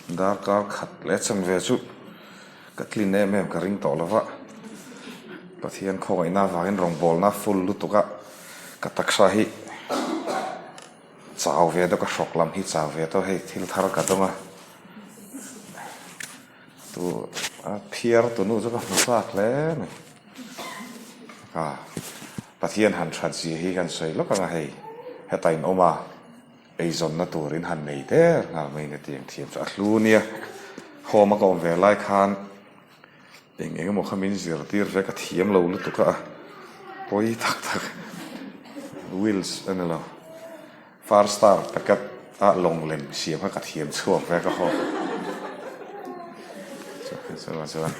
Darkar khat leh chanve chu ka tlin em em ka ring tawh lo va, Pathian khawngaihna avangin rawngbawlna full lutuk a ka taksa hi chau ve deuh ka hrawk lam hi chau ve deuh hei thil thar ka dawng a tu a phiar tunu chu ka hmu chak hle mai a Pathian han that zia hi kan sawi lawk ang a hei heta in awm a. Eizawnna turin han nei der nghal mai in a tiang thiam chu a hlu nia. Home a ka awm ve lai khan eng eng emaw kha min zirtir ve ka thiam lo lutuk a, pawi tak tak wheels a ni lo. Far star packet a lawng lem siam kha ka thiam chhuak ve ka haw. Chuan chuan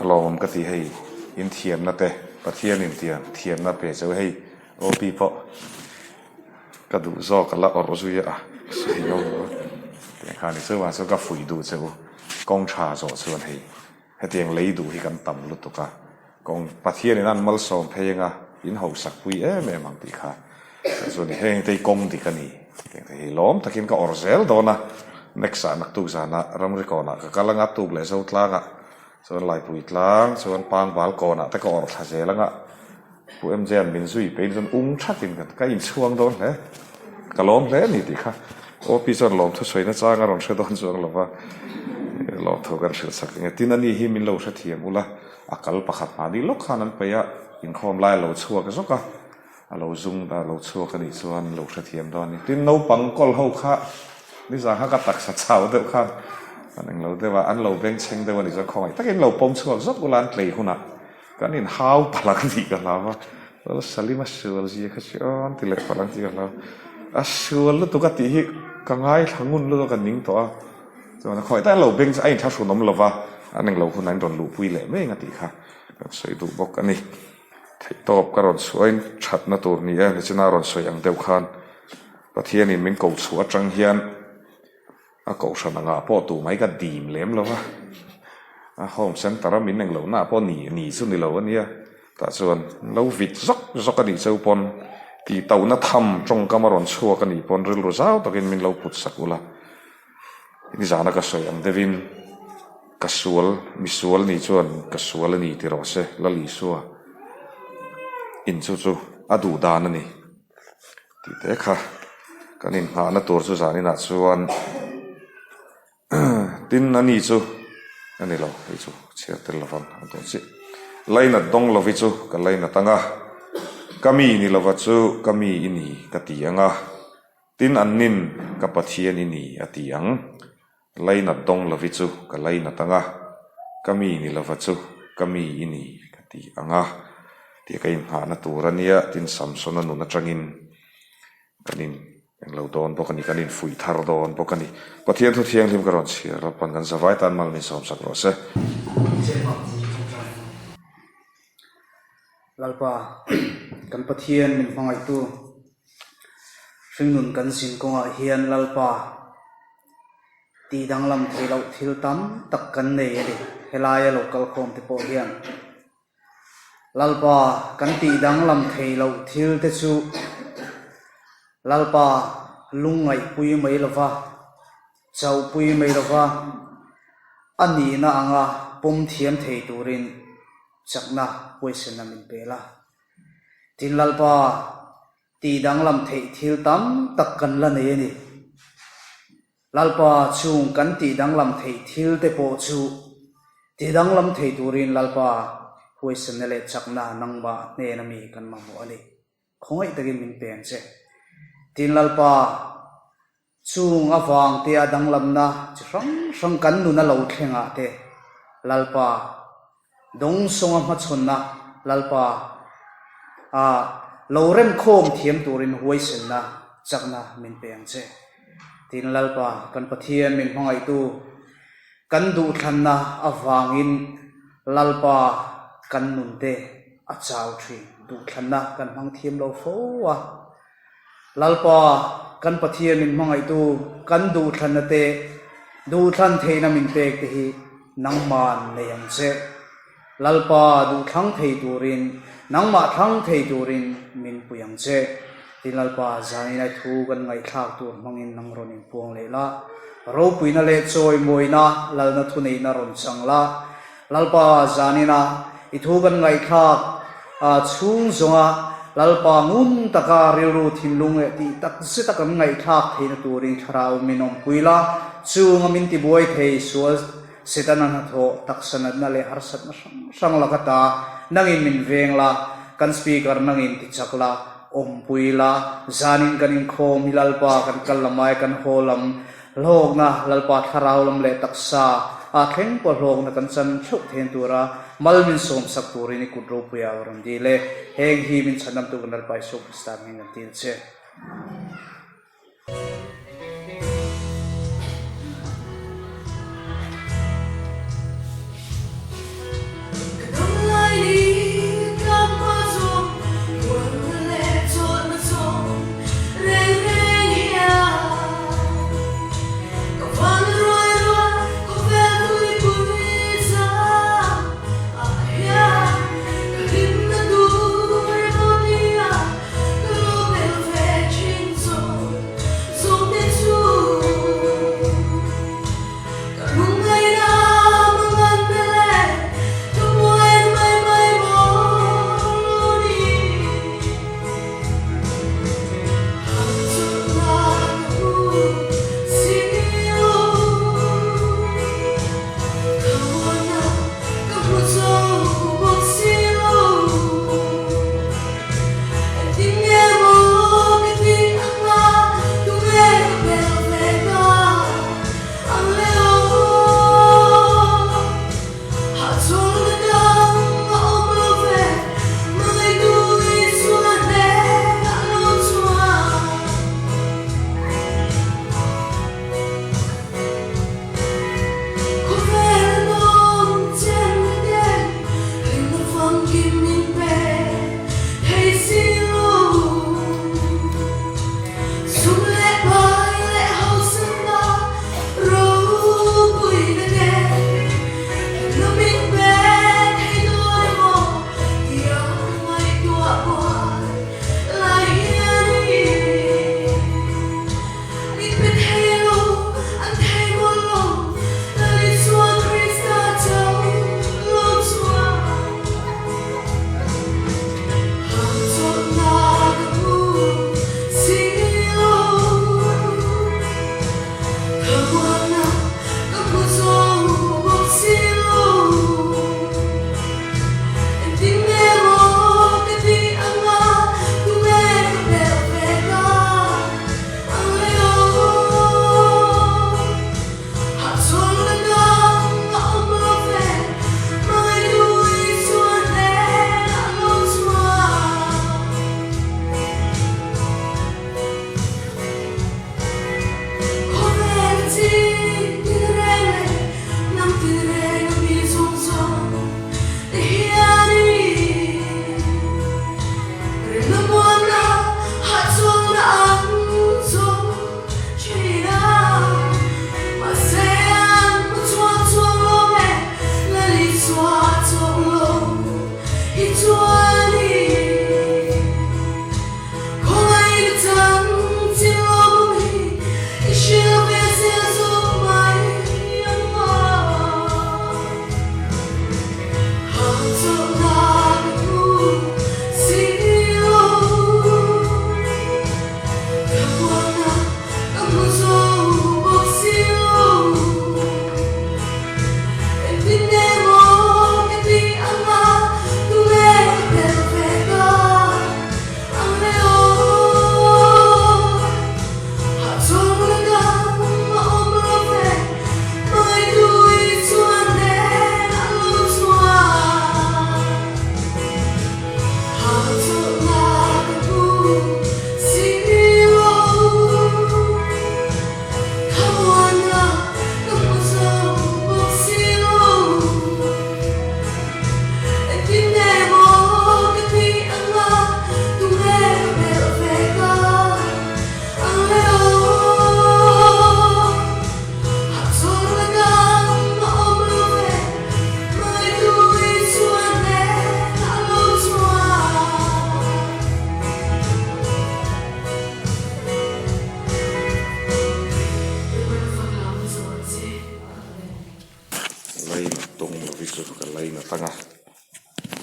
a lawmawm ka ti hei in thiamna te Pathian in tiang thiamna pe chu hei OP pawh. Ka duh zawk a la awrh zui a, sawi lo tih kha ni chu mahse ka fuih duh che u, kawng tha zawh chuan hei hetiang lei duh hi kan tam lutuk a, kawng Pathianin an malsawm phei anga in hausak pui em em ang tih kha chuan heng te hi kawng dik a ni tih te hi lawm takin ka awrh zel dawn a, next ah naktuk zanah ramri kawnah ka kal anga tuk leh Zotlangah chuan Laipui tlang chuan Pangbal kawnah te ka awrh thla zel anga. Pu MJ-a'n min zui peiin chuan um thatin ka ka inchhuang dawn hle. Ka lawm hle a ni tih kha OP chuan lawmthu sawi nachang a rawn hre dawn chuang lo va, lawmthu kan hrilh sak eng e. Tin, ani hi min lo hrethiam ula, a kal pakhat mahni lawk khan an peih a, inkhawm lai a lo chhuak zawk a, a lo zung a lo chhuak a nih chuan lo hrethiam dawn a ni. Tin, naupang kawl ho kha nizan kha ka taksa chau deuh khan an englo deuh a, an lo bengchheng deuh a nih chuan khawngaih takin lo pawm chhuak zawk ula an tlei hunah. Kan in hau palh ang tih ka hlau a, Lal Salim a sual zia kha chu aw an ti leh palh ang tih ka hlau. A sual lutuk a tih hi ka ngaithla ngun lutuk a ka ning tawh a, chuan a khawi tak lo beng chu a inthlahrun awm lo va, an englo hun an rawn luhpui leh mai ang a tih kha kan sawi duh bawk a ni. Theihtawp ka rawn chhuahin thatna tur ni e, nichina rawn sawi ang deuh khan Pathianin min ko chhuah atang hian A kohhran angah pawh tu mai ka dim lem lo va, a home centre a min englo na pawh ni ni chu ni lo a nia, tah chuan lo vit zawk zawk a nih cheu pawn tih tohna tham tawngkam a rawn chhuak a nih pawn rilru zau takin min lo put sak ula, nizana ka sawi ang deuhin ka sual misual nih chuan ka sual a ni ti rawh se Lal Isua in chu chu a duh dan a ni. Tih te kha kan inhnahna tur chu zaninah chuan tin a ni chu a ni lo hei chu chhiar tel lovang a dawn chiah. Lainat dawng lovi chu ka lainat ang a, ka mi ni lova chu ka mi i ni ka ti ang a, tin an nin ka Pathian i ni a ti ang. Lainat dawng lovi chu ka lainat ang a, ka mi ni lova chu ka mi i ni ka ti ang a, tih ka inhnghahna tur a nia, tin Samsona nun atangin kan in englo dawn bawk a ni, kan infuih thar dawn bawk a ni. Pathian thu thianghlim ka rawn chhiar a, pan kan zavai tan mal min sawmsak rawh se. Lalpa, kan Pathian min hmangaihtu, hringnun kan zin kawngah hian Lalpa, Tih danglam theih loh thil tam tak kan nei a ni, helaia lo kal khawm te pawh hian. Lalpa, kan tih danglam theih loh thil te chu Lalpa lungngaihpui mai lova, chauhpui mai lova, a nihna anga pawm thiam thei turin chakna huaisenna min pel a. Tin Lalpa, Tih danglam theih thil tam tak kan la nei a ni. Lalpa chung kan tih danglam theih thil te pawh chu ti danglam thei turin Lalpa huaisenna leh chakna nangmah hnena mi kan mamawh a ni. Khawngaih takin min peng che. Tin Lalpa chung avang te a danglamna chi hrang hrang kan nun a lo thlengah te Lalpa Dawngsawnga hmachhawnna Lalpa a lo remkhawm thiam turin huaisenna chakna min pe ang che. Tin Lalpa kan Pathian min hmangaihtu kan duhthlanna avangin Lalpa kan nunte a chau thin duhthlanna kan hmang thiam lo fo a. Lalpa kan Pathian min hmangaihtu kan duhthlanna te duhthlan theihna min pek te hi nangman nei ang che. Lalpa duhthlang thei turin nangmah thlang thei turin min pui ang che. Tin Lalpa, zanin ai thu kan ngaihthlak tur hmangin nang rawn inpuang leh la, ropuina leh chawimawina lalna thuneihna rawn chang la. Lalpa, zanina i thu kan ngaihthlak chhung zawnga Lalpa ngun taka rilru thinlung leh tih tak zeta kan ngaihthlak theihna turin thlarau min awmpui la, chunga min tibuai thei sual Setana hnathawh, taksa natna leh harsatna hrang hrang laka ta nangin min veng la, kan Speaker nangin ti chak la, awmpui la, zanin kan inkhawm hi Lalpa kan kal lamai kan haw lam hlawkna, Lalpa thlarau lam leh taksa ah thleng pawh hlawkna kan chan theuh then tura mal min sawmsak turin i kut ropuia ka rawn dil e. Heng hi min chhandamtu kan Lalpa Isua Krista hming kan dil che.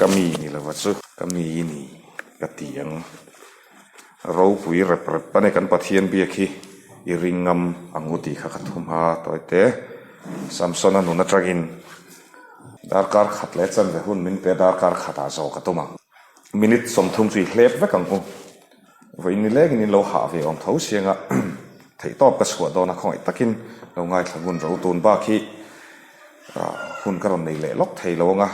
Ka mi ni lova chu ka mi i ni ka ti ang. Ropui rep rep a ni kan Pathian biak hi i ring ngam ang u tih kha ka thu hma tawi te. Samsona nun atangin darkar khat leh chanve hun min pe a darkar khatah zawh ka tum ang. Minute 30 chu i hlep vek ang u. Vawiin ni lengin in lo hah ve awm tho siang a, theihtawp ka chhuah dawn a khawngaih takin lo ngaithla ngun ro tun bak hi hun ka rawn nei leh lawk thei lo ang a,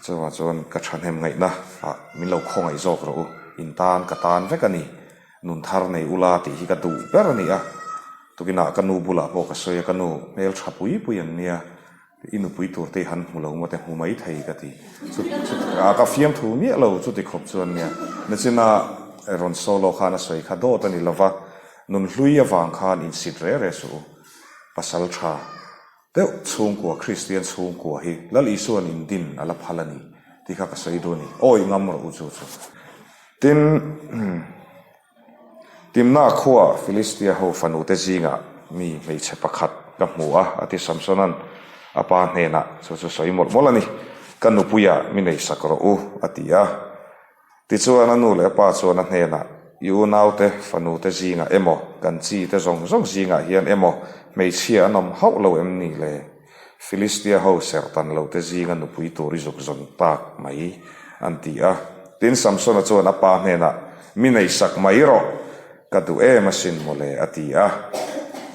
chuvang chuan ka thahnem ngaihna ah min lo khawngaih zawk rawh u, in tan ka tan vek a ni, nun thar nei ula tih hi ka duh ber a ni a, tukinah ka nu bulah pawh ka sawi a, ka nu hmeltha pui pui an nia. I nupui tur te i han hmu lo maw te hmu mai thei ka ti. Chu chu a ka fiamthu miah lo chuti khawp chuan nia. Nachina rawn solo khan a sawi kha dawt a ni lova, nun hlui avang khan insit re re suh u. Pasal tha deuh chhungkua Kristian chhungkua hi Lal Isua'n indin a la phal a ni tih kha ka sawi duh a ni. Awi ngam rawh u chu chu. Tin. Timna khua Filistia ho fanute zingah mi hmeichhe pakhat ka hmu a, a ti Samsona'n a pa hnenah, chu chu sawi mawlh mawlh a ni, ka nupuiah mi nei sak rawh u, a ti a. Tichuan a nu leh a pa chuan a hnenah, I unaute fanute zingah emaw, kan chite zawng zawng zingah hian emaw hmeichhia an awm hauh lo em ni le? Filistia ho serhtan lote zinga nupui tur i zuk zawn tak mai, an ti a. Tin, Samsona chuan a pa hnenah, Mi neihsak mai rawh, ka duh em asin mawle, a ti a.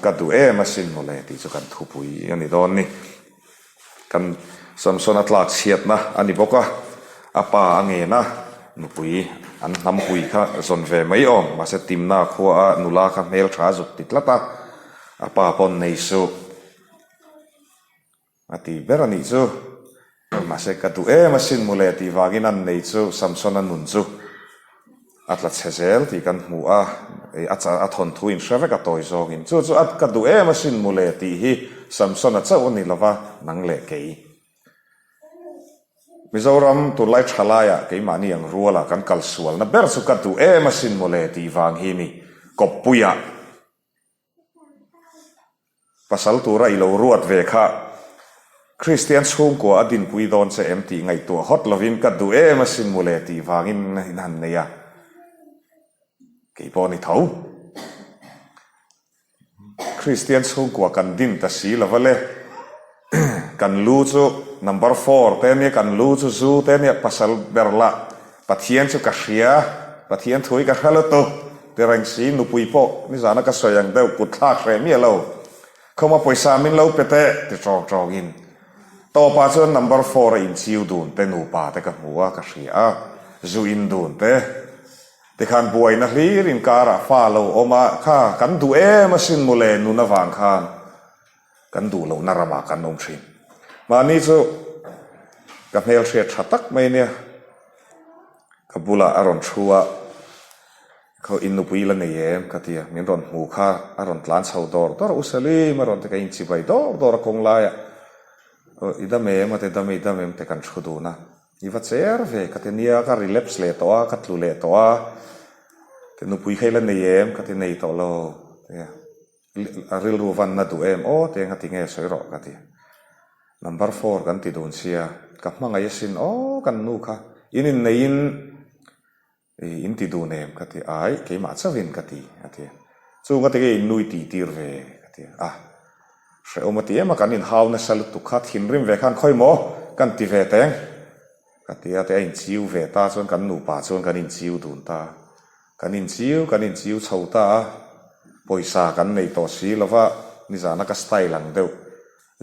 Ka duh em asin mawle tih chu kan thupui a ni dawn ni. Kan Samsona tlak chhiatna a ni bawk a, a pa a ngen a, nupui an hnampui kha zawn ve mai awm, mahse Timna khua a nula kha hmeltha a zuk ti tlat a, a pa pawn nei suh. A ti ber a nih chu. Mahse ka duh em asin mawle tih vangin an nei chu Samsona nun chu a tla chhe zel tih kan hmu a, a thawnthu in hre vek a tawi zawngin chu chu a ka duh em asin mawle tih hi Samsona chauh a ni lova nang leh kei. Mizoram tunlai tha laiah keimahni ang ruala kan kal sualna ber chu ka duh em asin mawle tih vang hi ni kawppuiah. Pasal tura i lo ruat ve kha Kristian chhungkua a dinpui dawn che em tih ngaihtuah hawt lovin ka duh em asin mawle tih vangin in han nei a, kei pawh ni tho. Kristian chhungkua kan din ta si lova le, kan lu chu number four te ania, kan lu chu zu te ania, pasal ber lah Pathian chu ka hria, Pathian thu hi ka hre lutuk, ti reng si, nupui pawh nizana ka sawi ang deuh kut thlak hreh miah lo, khawma pawisa min lo pe teh, ti tawng tawngin. Tawpah chuan number four a inchiu dun te nupa te ka hmu a, ka hria a, zu in dun te. Tikhan buaina hlir inkarah fa lo awm a, kha kan duh em asin mawle nun avang khan. Kan duh lohna ramah kan awm thin. Mahni chu ka hmelhriat tha tak mai nia. Ka bulah a rawn thu a, Khaw in nupui la nei em? ka ti a, min rawn hmu kha a rawn tlan chho dawr dawr a, U Salim a rawn ti, ka inchibai dawr dawr a kawng laiah. Aw i dam em? a ti, Dam e, i dam em? te kan thu dun a. I va cher ve ka ti nia, ka relapse leh tawh a, ka tlu leh tawh a. Ti nupui kha i la nei em? ka ti, Nei tawh lo. Ti a. A rilru van na duh em aw te nga ti nge sawi rawh ka ti. Number four kan ti dun sia, ka hmangaih asin aw kan nu kha in inneihin i in ti dun em ka ti, ai keimah chauhin ka ti a ti. Chu nga ti nge in nui tih tir ve ka ti a, hrehawm a ti em a kan inhau nasa lutuk kha thinrim ve khan khawi maw kan ti ve teng ka ti a, te a inchiu ve ta chuan kan nupa chuan kan inchiu dun ta. Kan inchiu, kan inchiu chho ta a, pawisa kan nei tawh si lo va, nizana ka style ang deuh.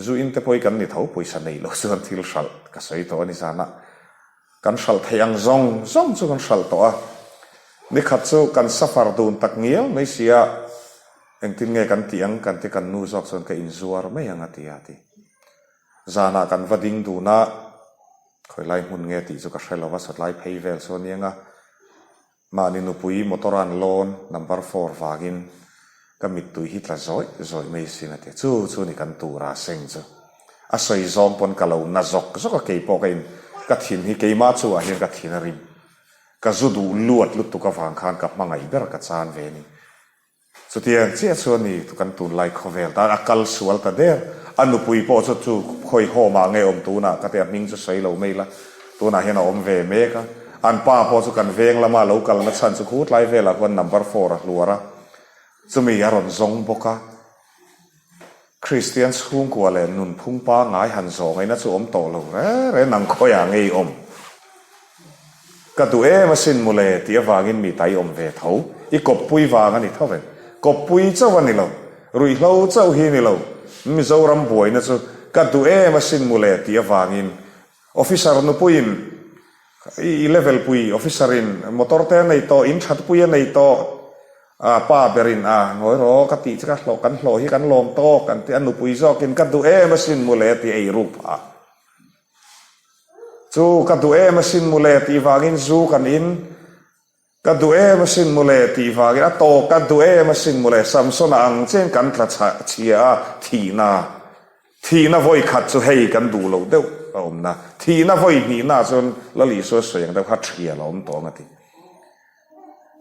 Zu in te pawh hi kan ni tho, pawisa nei lo chuan thil hralh ka sawi tawh a nizana. Kan hralh theih ang zawng zawng chu kan hralh tawh a. Nikhat chu kan suffer dun tak ngial mai si a, engtin nge kan tih ang kan ti kan nu zawk chuan ka inzuar mai ang a ti a ti. Zanah kan va ding dun a, khawilai hmun nge tih chu ka hre lo va, sawtlai phei vel chu a nia nga. Mahni nupui motor an lawn number four vangin ka mittui hi tla zawih zawih mai sin a ti. Chu chu ni kan tura seng chu. A sawi zawng pawn ka lo na zawk zawk a keipawh ka in ka thin hi keimah chu ah hian ka thin a rim. Ka zu duh luat lutuk avang khan ka hmangaih ber ka chan ve ni. Chutiang chiah chu a ni kan tunlai khawvel tan a kal sual ta der. A nupui pawh chu chu khawi home ah nge awm tunah ka ti a hming chu sawi lo mai la. Tunah hian a awm ve mek a. An pa pawh chu kan veng lama lo kalna chhan chu khu tlai velah khuan number four a hluar a. Chumi a rawn zawng bawk a. Kristian chhungkua leh nunphung pangngai han zawh ngaihna chu awm tawh lo re re nang khawiah ngei awm. Ka duh em asin mawle tih avangin mi tai awm ve tho. I kawppui vang a ni tho ve. Kawppui chauh a ni lo. Ruihhlo chauh hi ni lo. Mizoram buaina chu ka duh em asin mawle tih avangin Officer nupuiin i level pui officer in motor te a nei tawh, in that pui a nei tawh, a pa berin a ngawi rawh ka tih che ka hlawh kan hlawh hi kan lawm tawk an ti a, nupui zawkin ka duh em asin mawle a ti ei ruk phah. Chu ka duh em asin mawle tih vangin zu kan in. Ka duh em asin mawle tih vangin a tawk ka duh em asin mawle Samsona ang chian kan tla chhia a thihna thihna vawi khat chu hei kan duh loh deuh a awmna thihna vawi hnihna chuan Lal Isua sawi ang deuh kha thial a awm tawh ang a ti.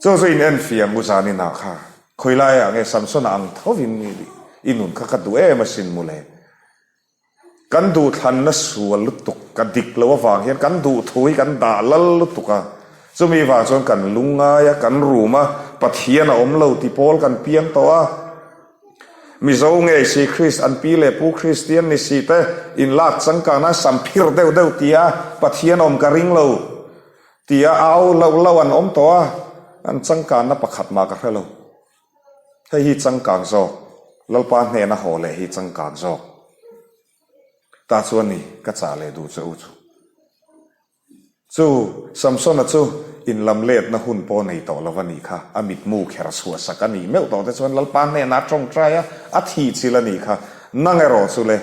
Chu chu in enfiah ngu zanin ah kha khawi laiah nge Samsona ang thovin i nun kha ka duh em asin mawle. Kan duhthlanna sual lutuk, ka dik loh avang hian kan duhthu hi kan dah lal lutuk a. Chumi vang chuan kan lungngai a, kan rum a, Pathian a awm lo ti pawl kan piang tawh a. Mizo ngei si Krist an pi leh pu Kristian ni si te inlak changkana sam phir deuh deuh tia Pathian awm ka ring lo tia au loh loh an awm tawh a, an changkanna pakhat mah ka hre lo. Hei hi changkang zawk, Lalpa hnena haw leh hi changkang zawk. Ta chuan ni, ka chah leh duh che u chu. Chu Samsona chu inlam letna hun pawh nei tawh lo a nih kha, a mitmu kher chhuah sak a nih meuh tawh te chuan Lalpa hnena a tawngtai a, a thih chil a nih kha. Nang erawh chu le,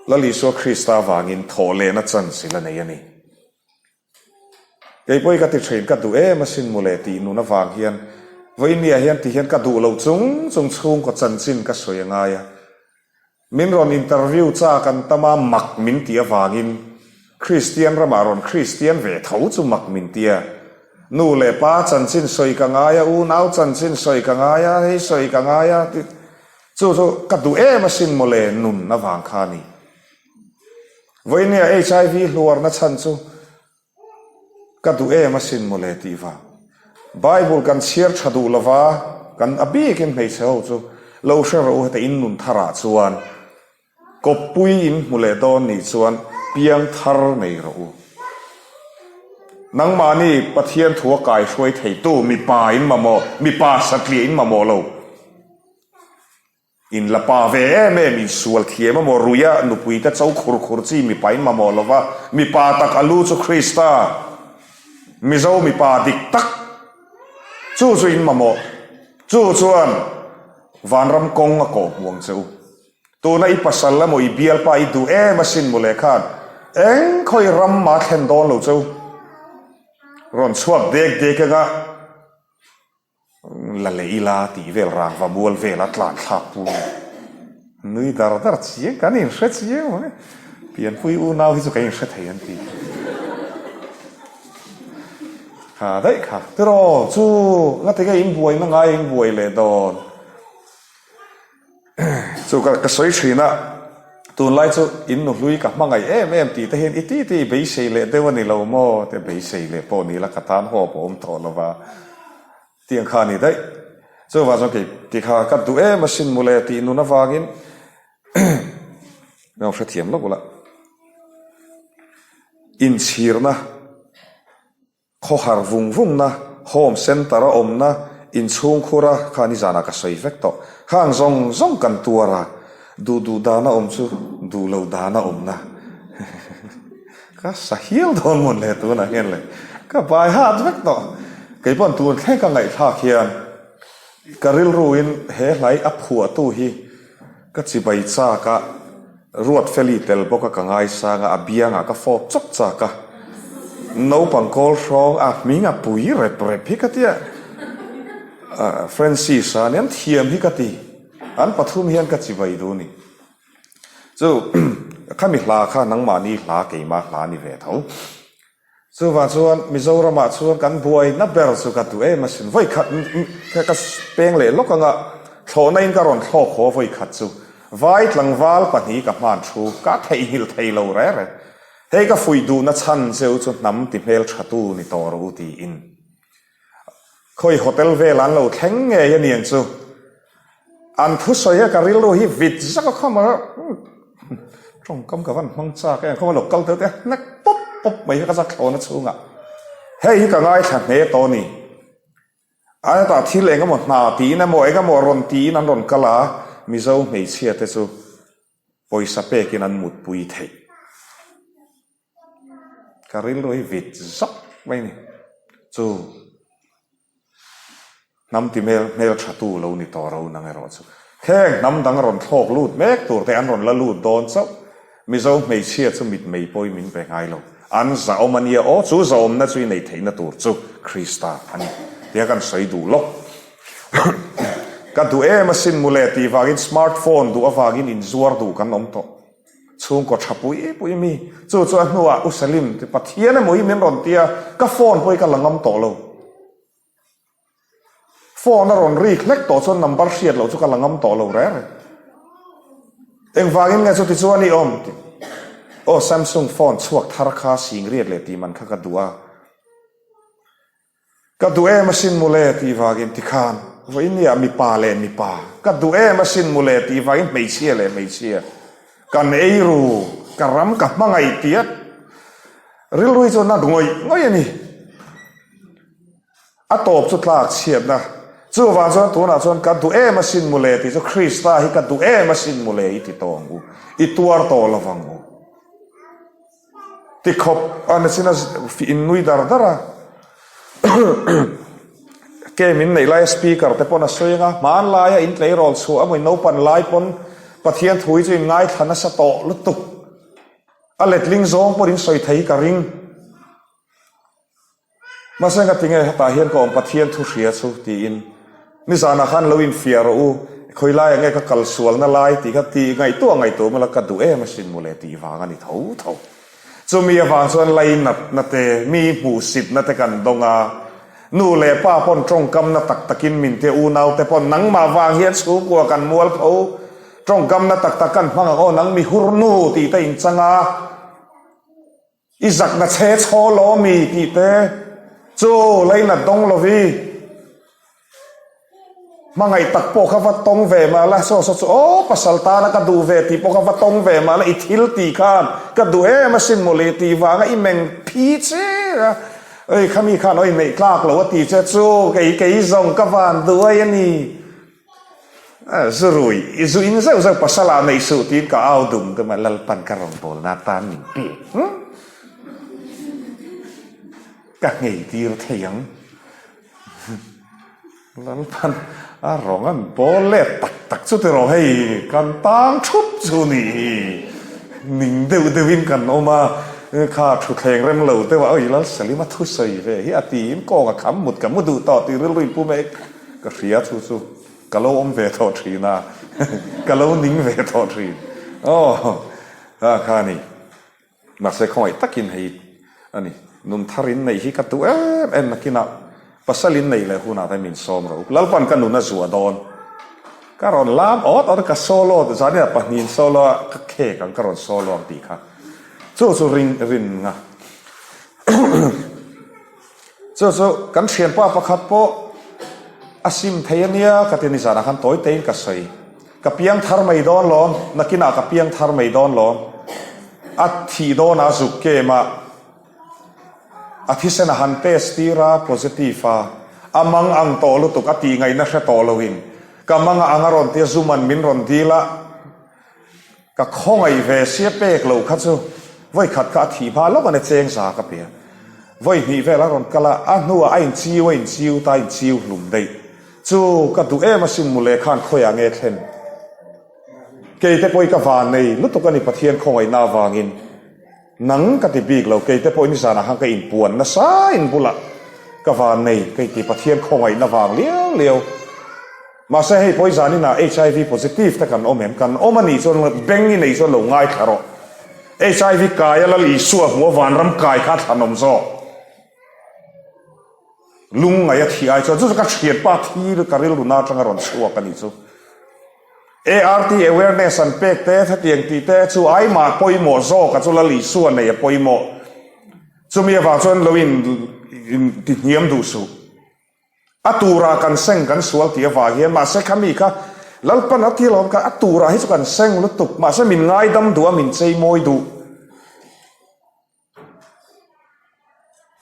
Lal Isua Krista vangin thawh lehna chance i la nei a ni. Kei pawh hi ka ti thin, ka duh em asin mawle tih nun avang hian vawinia hian ti hian ka duh lo chung chung chhungkaw chanchin ka sawi a ngai a. Min rawn interview chak an tam a, mak min tih avangin Kristian ramah rawn Kristian ve tho chu mak min ti a. Nu leh pa chanchin sawi ka ngai a, unau chanchin sawi ka ngai a, hei sawi ka ngai a, chu chu ka duh em asin mawle nun avang kha a ni. Vawinia HIV hluarna chhan chu ka duh em asin mawle tih vang. Bible kan chhiar tha duh lova, kan a bikin hmeichhe ho chu lo hre rawh u heta in nun tharah chuan kawppui in hmu leh dawn nih chuan piang thar nei rawh u. Nangmahni Pathian thua kaihruai theitu mipa in mamawh, mipa satliah in mamawh lo. In la pa ve em em, in sual thiam emaw ruia nupui te cho khur khur chi mipa in mamawh lova, mipa tak a lu chu Krista, Mizo mipa dik tak chu chu in mamawh, chu chuan vanram kawng a kawh hmuang che u. Tuna i pasal emaw i bialpa i duh em asin mawle khan eng khawi ram mah thlen dawn lo che u. Rawn chhuak dek dek anga. La leh ila tih vel rangva mual vela tlan thlak pu nui dar dar chiang kan inhre chiang mai. Pianpui unau hi chu kan inhre thei an ti. Kha daih kha. Tiraw chu ngatinge in buaina ngai in buai leh dawn. Chu ka ka sawi thin a, tunlai chu in nuhlui ka hmangaih em em tih te hian i ti ti beisei leh deuh a ni lo maw te beisei leh pawh ni la ka tan haw pawh awm tawh lo va tiang kha a ni daih. Chuvang chuan kei ti kha ka duh em asin mawle tih nun avangin ka hrethiam lawk ula inchhirna. Khawhar vung vungna, Home Centre a awmna, inchhungkhura kha nizanah ka sawi vek tawh. Khang zawng zawng kan tuar a, duh duh dana awm chu duh loh dana awmna. Ka sa hial dawn mawn le tunah hian le. Ka bai hat vek tawh. Kei pawn tun thleng ka ngaihthlak hian ka rilruin he hlai a phuahtu hi Ka chibai chak a, Ruatfeli tel bawk a ka ngaisang a, a biangah ka fawp chawk chak a. Naupang kawl hrawng a hming a pui rep rep hi ka ti a, Francis a nen thiam hi ka ti, an pathum hian ka chibai duh a ni. Chu khami hla kha nangmahni hla keimah hla ni ve tho. Chuvang chuan Mizoramah chuan kan buaina ber chu ka duh em asin. Vawi khat ka peng leh lawk anga thlawhna in ka rawn thlawk haw vawi khat chu vai tlangval pahnih ka hman thu ka theihnghilh thei lo re re. Hei ka fuih duhna chhan cheu chu hnam ti hmelthatu ni tawh rawh u tiin. Khawi hotel vel an lo thleng ngei a niang chu. An thusawi a ka rilru hi vit zak a khawm a, tawngkam ka van hmang chak em, khawm a lo kal deuh te hnek pawp pawp mai hi ka zak thlawn a chhungah. Hei hi ka ngaithla hne tawh a ni. A hetah thil eng emaw hna tiin emaw eng emaw rawn tiin an rawn kal a, Mizo hmeichhia te chu pawisa pekin an mutpui theih. Ka rilru hi vit zak mai a ni. Chu hnam ti hmel hmel tha tu lo ni tawh ro nang erawh chu. Heng hnam dang rawn thlawk lut mek tur te an rawn la lut dawn chauh. Mizo hmeichhia chu mitmei pawhin min pe ngai lo. An zahawm a nia aw, chu zahawmna chu i neih theihna tur chu Krista a ni. Tia kan sawi duh lawk. Ka duh em asin mawle tih vangin smart phone duh avangin inzuar duh kan awm tawh. Chhungkaw tha pui pui mi. Chu chu a hnuah U Salim ti Pathian emaw hi min rawn tia ka phone pawh hi ka la ngam tawh lo. Phone a rawn rik hlek tawh chuan number hriat loh chu ka la ngam tawh lo reng reng. Engvangin nge chuti chuan i awm ti. Aw Samsung phone chhuak thar kha singriat leh tih man kha ka duh a. Ka duh em asin mawle tih vangin tikhan vawinia mipa leh mipa, ka duh em asin mawle tih vangin hmeichhia leh hmeichhia kan ei ru, ka ram ka hmangaih tih a rilru hi chuan a ngawih ngawih a ni. A tawp chu tlak chhiatna. Chuvang chuan tunah chuan ka duh em asin mawle tih chu Krista hi ka duh em asin mawle i ti tawh ang u, i tuar tawh lo vang u. Ti khawp a nachin a in nui dar dar a. Game in neih laia speaker te pawn a sawi ang a, hmanlaia in tleirawl chhuah emaw in naupan lai pawn Pathian thu hi chu in ngaithla nasa tawh lutuk. A letling zawng pawhin in sawi thei hi ka ring. Mahse nga tinge hetah hian ka awm Pathian thu hria chu tiin nizanah khan lo infiah rawh u, khawi laiah nge ka kal sualna lai tih kha ti ngaihtuah ngaihtuah mawla ka duh em asin mawle tih vang a ni tho tho. Chumi avang chuan lainatna te, mi hmuhsitna te kan dawng a, nu leh pa pawn tawngkamna tak takin min tia unau te pawn nangmah vang hian chhungkua kan mualpho, tawngkamna tak tak kan hmang ang aw nang mi hurnu tih te inchang a. I zakna chhe chhaw law mi tih te chu lainat dawng lovi. Hmangaih tak pawh kha va tawng ve mah la, saw saw chu aw pasal tana ka duh ve tih pawh kha va tawng ve mah la, i thil tih khan ka duh em asin mawle tih vanga i meng phi che a, oi khami khan oi neih tlak lo a ti che chu kei kei zawng ka van duai a ni. Zu rui, i zu in zeuh zeuh pasal ah neih suh tiin ka au dum dum a, Lalpan ka rawngbawlna atan min pek hm? Ka nghei tir thei ang. Lalpan a rawng an bawl let tak tak chu tiraw hei kan tang thup chu nih hi. Ning deuh deuhin kan awm a, kha thutthleng rem lo deuh a, oi Lalsalima thusawi ve hi a tiin kawng a kham mut ka mu duh tawh tih rilru in pu mek. Ka hria chu chu ka lo awm ve tawh thin a, ka lo ning ve tawh thin. Aw, a kha a ni. Mahse khawngaih takin hei a ni. Nun thar in neih hi ka duh em em nakinah pasal in neih leh hunah te min sawm ro. Lalpan ka nun a zuah dawn. Ka rawn lam awt awt a, ka solo zaninah pahnihin solo a, ka khek ang ka rawn solo ang tih kha. Chu chu ring rin nga. Chu chu kan thianpa pakhat pawh a sim thei a nia ka ti nizanah khan tawi tein ka sawi. Ka piang thar mai dawn lawm, nakinah ka piang thar mai dawn lawm. A thih dawnah a zuk kem a, a thisen a han test tir a, positive a, a mang ang tawh lutuk a tih ngaihna hre tawh loin ka mang a ang a rawn ti a, Zuman min rawn dil a. Ka khawngaih ve sia pek loh kha chu vawi khat kha a thih hma lawk a ni cheng za ka pe a. Vawi hnih vel a rawn kal a, a hnuah a inchiu a inchiu ta a inchiu hlum daih. Chu ka duh em asin mawle khan khawiah nge thlen. Kei te pawh hi ka van nei lutuk a ni Pathian khawngaihna avangin. Nang ka ti bik lo, kei te pawh nizanah khan ka inpuan nasa in bulah ka van nei ka inti Pathian khawngaihna vang liau liau. Mahse hei pawh i zaninah HIV positive te kan awm em? Kan awm a nih chuan beng i nei chuan lo ngaithla rawh. HIV kai a Lal Isua hmuh a vanram kai kha a thlanawm zawk. Lungngaih a thih ai chuan chu chu ka thianpa thi ka rilru na atanga rawn chhuak a nih chu. ART awareness an pek te, hetiang tih te chu aimah pawimawh zawk a chu Lal Isua nei a pawimawh. Chumi avang chuan lo in in ti hniam duh suh. A turah kan seng kan sual tih avang hian mahse khami kha Lalpan a ti alawm kha a turah hi chu kan seng lutuk mahse min ngaidam duh a min cheimawi duh.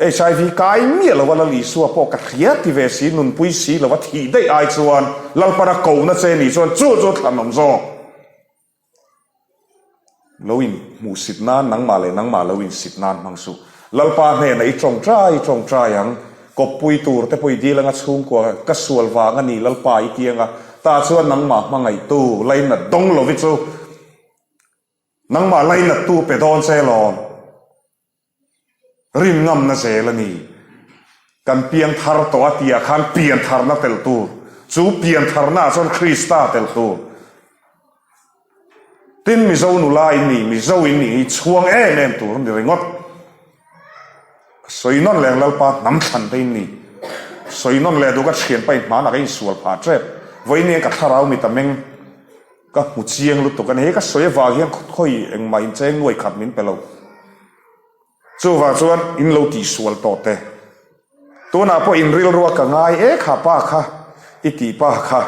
HIV kai miah lova Lal Isua pawh ka hria ti ve si, nunpui si lova thih daih ai chuan Lalpan a kohna che nih chuan chu chu thlan awm zawk. Lo in hmuh sit nan nangmah leh nangmah lo in sit nan hmang suh. Lalpa hnenah i tawngtai i tawngtai ang, kawppui tur te pawh i dil anga chhungkua ka sual vang a ni Lalpa i ti anga tah chuan nangmah hmangaihtu lainat dawng lovi chu Nangmah lainattu pe dawn che lawm. Rin ngamna zel a ni. Kan piang thar tawh a tihah khan pian tharna tel tur. Chu pian tharnaah chuan Krista tel tur. Tin Mizo nula in ni, Mizo in nih hi chhuang em em tur a ni ringawt. Sawi nawn leh ang Lalpa hnam thlan te in ni. Sawi nawn leh duh ka thianpa in hmanah ka insual phah tep. Vawiin ka thlarau mit a meng. Ka hmu chiang lutuk a ni. Hei ka sawi avang hian khawi engmah incheng nuai khat min pe lo. Chuvang chuan in lo tihsual tawh teh. Tunah pawh in rilrua ka ngai e kha pa kha, i tih pa kha,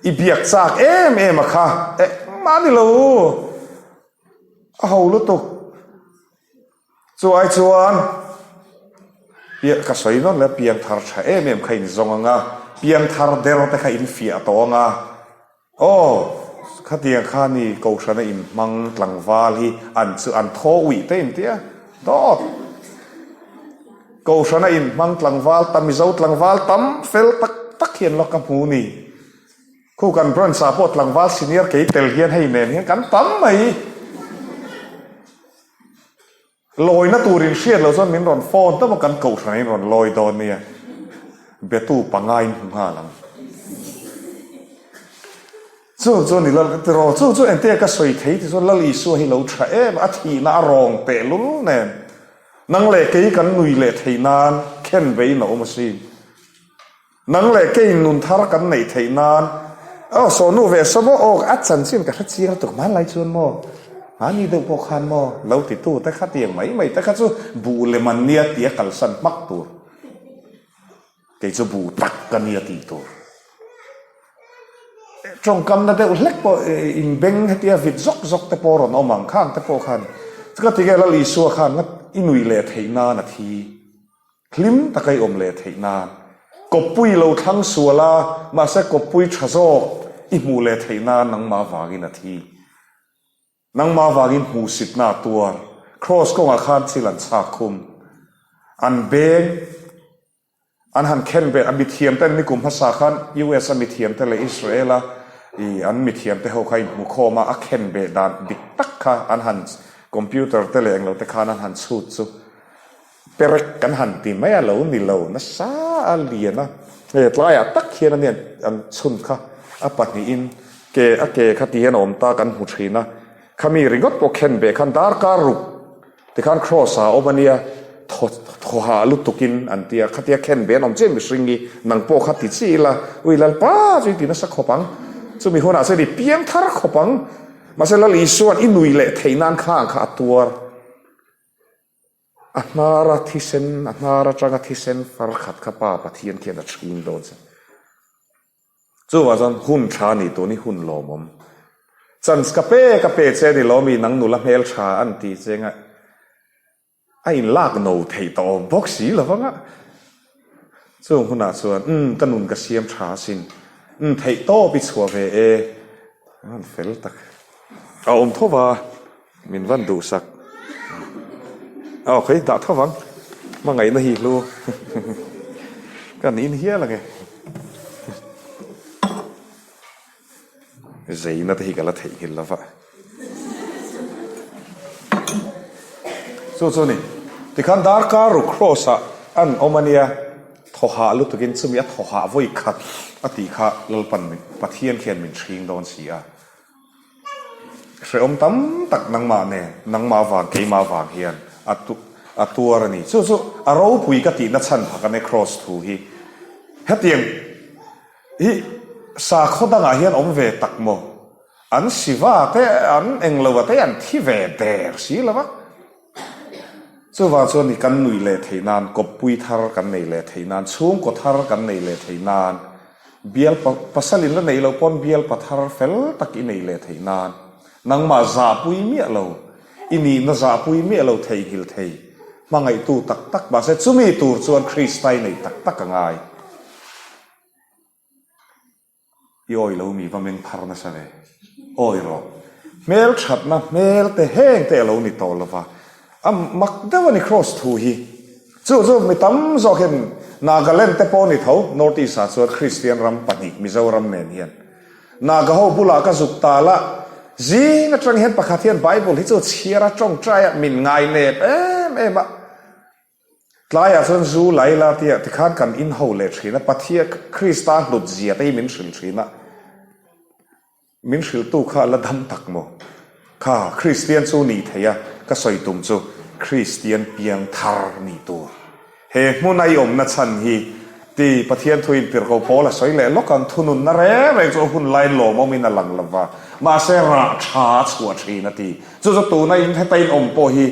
i biak chak em em a kha, engmah a ni lo. A ho lutuk. Chu ai chuan ka sawi nawn leh piang thar tha em em kha in zawng ang a, piang thar der te kha in fiah tawh ang a, aw khatiang kha ni Kohhrana in hmang tlangval hi an chu an thaw uih te in tia dawt. Kohhrana in hmang tlangval tam Mizo tlangval tam fel tak tak hian lo ka hmu ni. Khu kan branch ah pawh tlangval senior kei tel hian hei nen hian kan tam mai. Lawina tur in hriat loh chuan min rawn phone tawp a, kan kohhran in rawn lawi dawn nia, betu panga in hmu nghal ang. Chu chu ni Lal tiraw, chu chu engtia ka sawi thei ti chuan Lal Isua hi lo tha em a, thihna a rawng teh lul nen nang leh kei kan nui leh theih nan khen ve in a awm asin. Nang leh keiin nun thar kan neih theih nan aw sawhnu ve saw maw aw a chanchin ka hre chiang lutuk hmanlai chuan maw mahni deuh pawh khan maw lo ti tu te kha tiang mai mai te kha chu buh lem an nia tia kalsan hmak tur kei chu buh tak ka nia tih tur tawngkamna deuh hlek pawh inbeng hetia vit zawk zawk te pawh rawn awm ang khang te pawh khan chuka tige Lal Isua khan i nui leh theih nan a thi. Hlim taka i awm leh theih nan. Kawppui lo thlang sual a, mahse kawppui tha zawk i hmuh leh theih nan nangmah vangin a thi. Nangmah vangin hmuhsitna a tuar. Kraws kawngah khan thil an chhak khum. An beng an han khen ve a, mithiam ten nikum hmasa khan US a mithiam te leh Israel a i an mithiam te ho kha inhmu khawm a, a khen beh dan dik tak kha an han computer te leh englo te khan an han chhut chu. Perek kan han ti mai a lo ni lo nasa a lian a, he tlaiah tak hian a nia an chhun kha a pahnihin ke a ke kha ti hian a awm ta kan hmu thin a, khami ringawt pawh khen beh khan darkar ruk tikhan cross ah a awm a nia thaw thaw hah lutukin an ti a, khatia khen beh an awm chiah mihring hi nang pawh kha ti chi ila ui Lalpa chu i ti nasa khawp ang, chumi hunah chuan i piang thar khawp ang, mahse Lal Isua'n i nui leh theih nan khang kha a tuar. A hnara thisen, a hnar atanga thisen far khat kha Pa Pathian khian a chhing dawn che. Chuvang chuan hun tha ni tun hi hun lawmawm. Chance ka pe ka pe che ni lawmi nang nula hmel tha an ti che nga a inlak no theih tawh awm bawk si lo vang a. Chung hunah chuan umm ka nun ka siam tha asin, umm theih tawp i chhuah ve e, an fel tak a awm tho va. Min van duhsak. Aw kei dah tho vang. Hmangaihna hi hlu. Ka niin hial ange. Zeina te hi ka la theihnghilh lo va. Chu chu ni. Tikhan darkar ruk cross ah an awm ania. Thaw hah lutukin chumi a thaw hah vawi khat a tih kha Lalpan Pathian khian min hring dawn si a. Hrehawm tam tak nangmah nen, nangmah vang, keimah vang hian a a tuar a ni. Chu chu a ropui ka tihna chhan phak a nia Kraws thu hi. Hetiang hi sakhaw dangah hian awm ve tak maw? An Shiva te an englo a te an thi ve der si lo va. Chuvang chuan i kan nuih leh theih nan, kawppui thar kan nei leh theih nan, chhungkaw thar kan nei leh theih nan, bial pasal in la neih loh pawn bial pathar fel tak i nei leh theih nan, nangmah zahpui miah lo, i nihna zahpui miah lo theihnghilh thei, hmangaihtu tak tak mahse chumi tur chuan Krista i nei tak tak a ngai. I awi lo mi va meng phar nasa ve. Awi rawh. Hmel thatna hmel te heng te a lo ni tawh lo va. A mak deuh a ni Kross thu hi. Chu chu mi tam zawk hian Nagaland te pawh ni tho North East ah chuan Kristian ram pahnih Mizoram nen hian Naga ho bulah ka zuk tal a, zing atang hian pakhat hian Bible hi chu chhiar a tawngtai a min ngai nep em em a. Tlaiah chuan zu lai la tia tikhan kan inho leh thin a, Pathian Krista hlut zia te hi min hrilh thin a, min hrilhtu kha a la dam tak maw? Kha Kristian chu nih theih a, ka sawi tum chu Kristian piang thar nih tur. He hmuna i awmna chhan hi ti Pathian thuin tirhko pawl a sawi leh lawk ang, thununna reng reng chu a hun laiin lawmawmin a lang lo va, mahse rah tha a chhuah thin a ti. Chu chu tuna in heta in awm pawh hi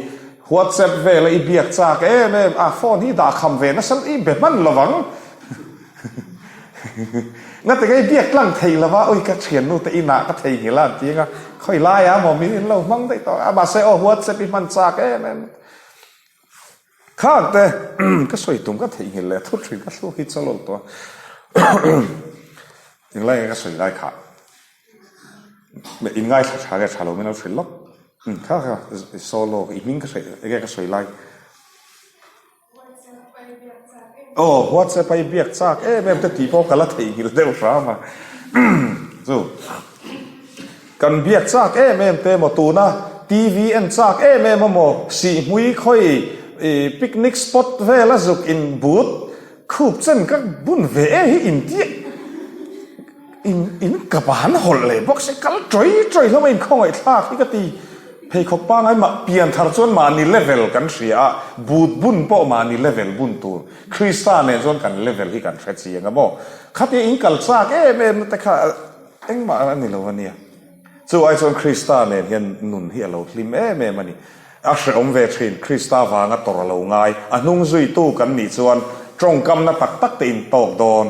WhatsApp vela i biak chak em em a, phone hi dah kham ve nasa i be hman lo vang. Ngati ka i biak tlang thei lo va, ui ka thiannu te inah ka theihnghilh a an ti anga, khawi laiah maw min in lo hmang daih tawh a, mahse aw WhatsApp i hman chak em em. Khang te ka sawi tum ka theihnghilh leh thut thin ka thluk hi chaw lo tawh a, englai nge ka sawi lai khah. In ngaithla tha nge tha lo min lo hrilh lawk. Kha kha solo i hming ka hre enge ka sawi lai. Aw WhatsApp a i biak chak em em te tih pawh ka la theihnghilh deuh hram a. Chu kan biak chak em em te maw tuna TV en chak em em amaw sihhmui khawi picnic spot vel a zuk in but khup chen ka bun ve e hi intiah. In in ka ban hawlh leh bawk se kal tawi tawi hlawm a in khawngaih thlak hi ka ti. Pheikhawk pangai mah pian thar chuan mahni level kan hria a, but bun pawh mahni level bun tur. Krista nen chuan kan level hi kan hre chiang a maw. Khatia in kal chak em em na te kha engmah a ni lo a nia. Chu ai chuan Krista nen hian nun hi a lo hlim em em a ni. A hrehawm ve thin, Krista vanga tawrh a lo ngai. A hnung zuitu kan nih chuan tawngkamna tak tak te in tawk dawn.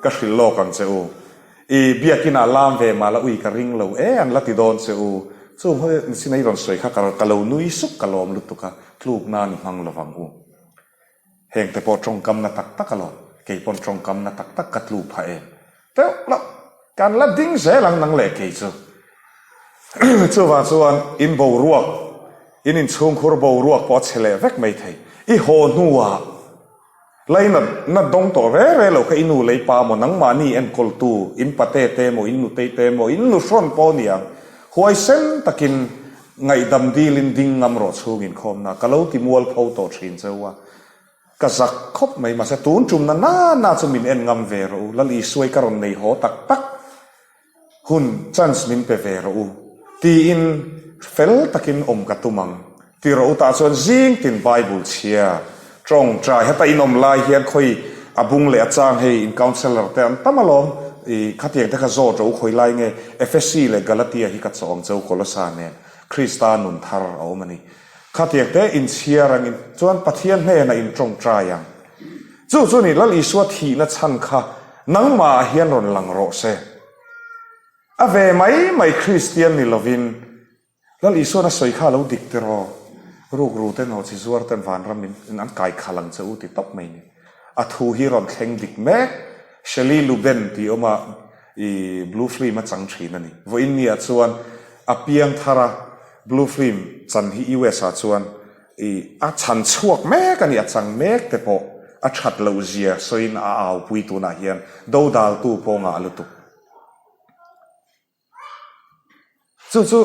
Ka hrilh lawk ang che u. I biakinah lam ve mah la ui ka ring lo e an la ti dawn che u. Chung ho sin a i rawn sawi kha ka lo nui suk ka lawm lutuk a, tluk nan i hmang lo vang u. Heng te pawh tawngkamna tak tak alawm, kei pawn tawngkamna tak tak ka tlu phah em. Teuh loh, kan la ding zel ang nang leh kei chu. Chuvang chuan in boruak, in inchhungkhur boruak pawh a chhe leh vek maithei. I haw hnuah. Lainat na dawng tawh re re lo kha i nu lei pa maw nangmahni enkawltu in pate te maw in nutei te maw in nu hrawn pawh ni ang huaisen takin ngaihdam dilin ding ngam rawh chhung inkhawmna ka lo ti mualpho tawh thin cheu a ka zak khawp mai mahse tun tumna na na chu min en ngam ve rawh u Lal Isuai ka rawn nei haw tak tak Hun, chance min pe ve rawh u, tiin fel takin awm ka tum ang. Ti rawh u tah chuan zing tin Bible chhia, tawngtai, heta in awm lai hian khawi a bung leh a chang hei in counsellor te an tam alawm, i khatiang te kha zawt rawh u khawi lai nge Ephesi leh Galatia hi ka chawh ang cheu Kolosa nen Krista nun thar a awm a ni. Khatiang te in chhiar ang in chuan Pathian hnenah in tawngtai ang. Chu chu ni Lal Isua thihna chhan kha nangmah hian rawn lang rawh se. A ve mai mai Kristian ni lovin Lal Isuan a sawi kha a lo dik tiraw? Rukru te nawh chi zuar ten vanram in an kai khalh ang che u ti tawp mai ni. A thu hi rawn thleng dik mek. Shelley Luben tih awma i Blue Film a chang thin a ni. Vawiin ni ah chuan a piang thar a Blue Film chan hi US ah chuan I a chhan chhuak mek a ni, a chang mek te pawh a that loh zia sawiin a aupui tunah hian dodaltu pawh ngah lutuk. Chu chu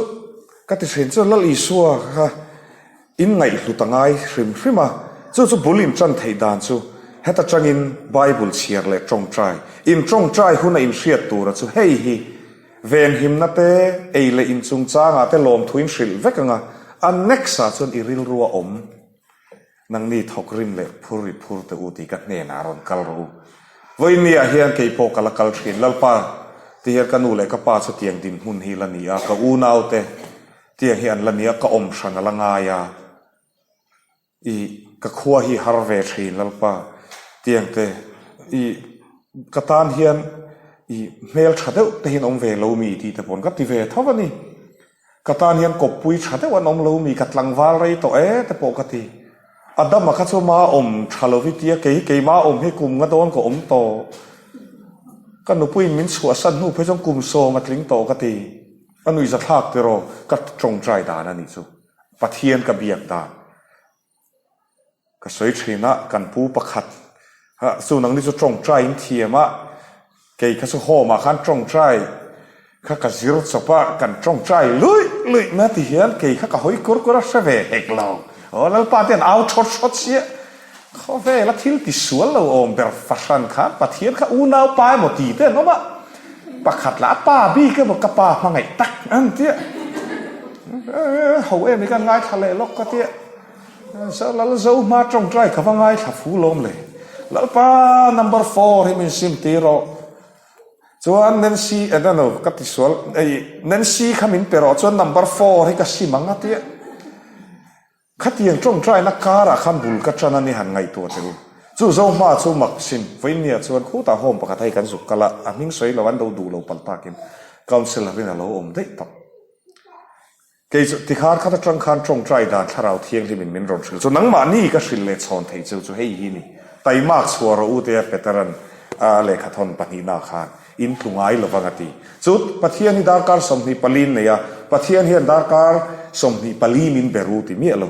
ka ti thin chu Lal Isua kha in ngaihhlut a ngai hrim hrim a, chu chu bul in tan theih dan chu heta tangin Bible chhiar leh tawngtai, in tawngtai huna in hriat tura chu hei hi Venhimna te, ei leh in chungchangah te lawmthu in hrilh vek ang a, a next ah chuan i rilru a awm. Nangni thawk rim leh phur ri phur teh u tih ka hnenah rawn kal rawh u. Vawiin ni ah hian kei pawh ka la kal thin. Lalpa. Tihian ka nu leh ka pa chu tiang dinhmun hi la ni a, ka unaute tiang hi an la ni a, ka awm hran a la ngai a. I ka khua hi har ve thin Lalpa tiang te i ka tan hian i hmel tha deuh te hian awm ve lo mi tih te pawn ka ti ve tho a ni. Ka tan hian kawppui tha deuh an awm lo mi ka tlangval rei tawh e te pawh ka ti. Adama kha chu ma awm tha lo hi tia kei keima awm hi kum nga dawn ka awm tawh. Ka nupuiin min chhuahsan hnu phei chuan kum sawm a tling tawh ka ti. A nuihzathlak tiraw ka tawngtai dan a nih chu. Pathian ka biak dan ka sawi thin a, kan pu pakhat chu nangni chu tawngtai in thiam a, kei kha chu home ah khan tawngtai kha ka zir chawp a, kan tawngtai luih luih mai a ti hian kei kha ka hawi kur kur a hre ve hek lo, aw Lalpa te an au thawt thawt chiah, khawvela thil ti sual lo awm ber fahran khan Pathian kha unau pa emaw ti te an awm a, pakhat lah a pa bik emaw ka pa hmangaih tak an tia, ho em hi ka ngaithla leh lawk ka tia, Lal zo hma tawngtai ka va ngaithla fu lawm le, Lalpa number four hi min sim tir rawh, chuan Nancy eh no ka ti sual ei Nancy kha min pe rawh chuan number four hi ka sim ang a tia. Khatiang tawngtaina karah khan bul ka tan a ni han ngaihtuah che u. Chu zo hma chu mak sin, vawiinnia chuan khutah home pakhat hei kan zuk kal a, a hming sawi lo an lo duh lo palh takin councillor in a lo awm daih tawh. Kei chu tikhan khat atang khan tawngtai dan thlarau thianghlimin min rawn hrilh chu nangmahni ka hrilh leh chhawn theih cheu chu hei hi ni, taimak chhuah rawh u tia Peteran a lehkhathawn pahnihna khan in tlu ngai lo vang a ti. Chu Pathian hi darkar 24 in nei a, Pathian hian darkar 24 min be ru ti miah lo.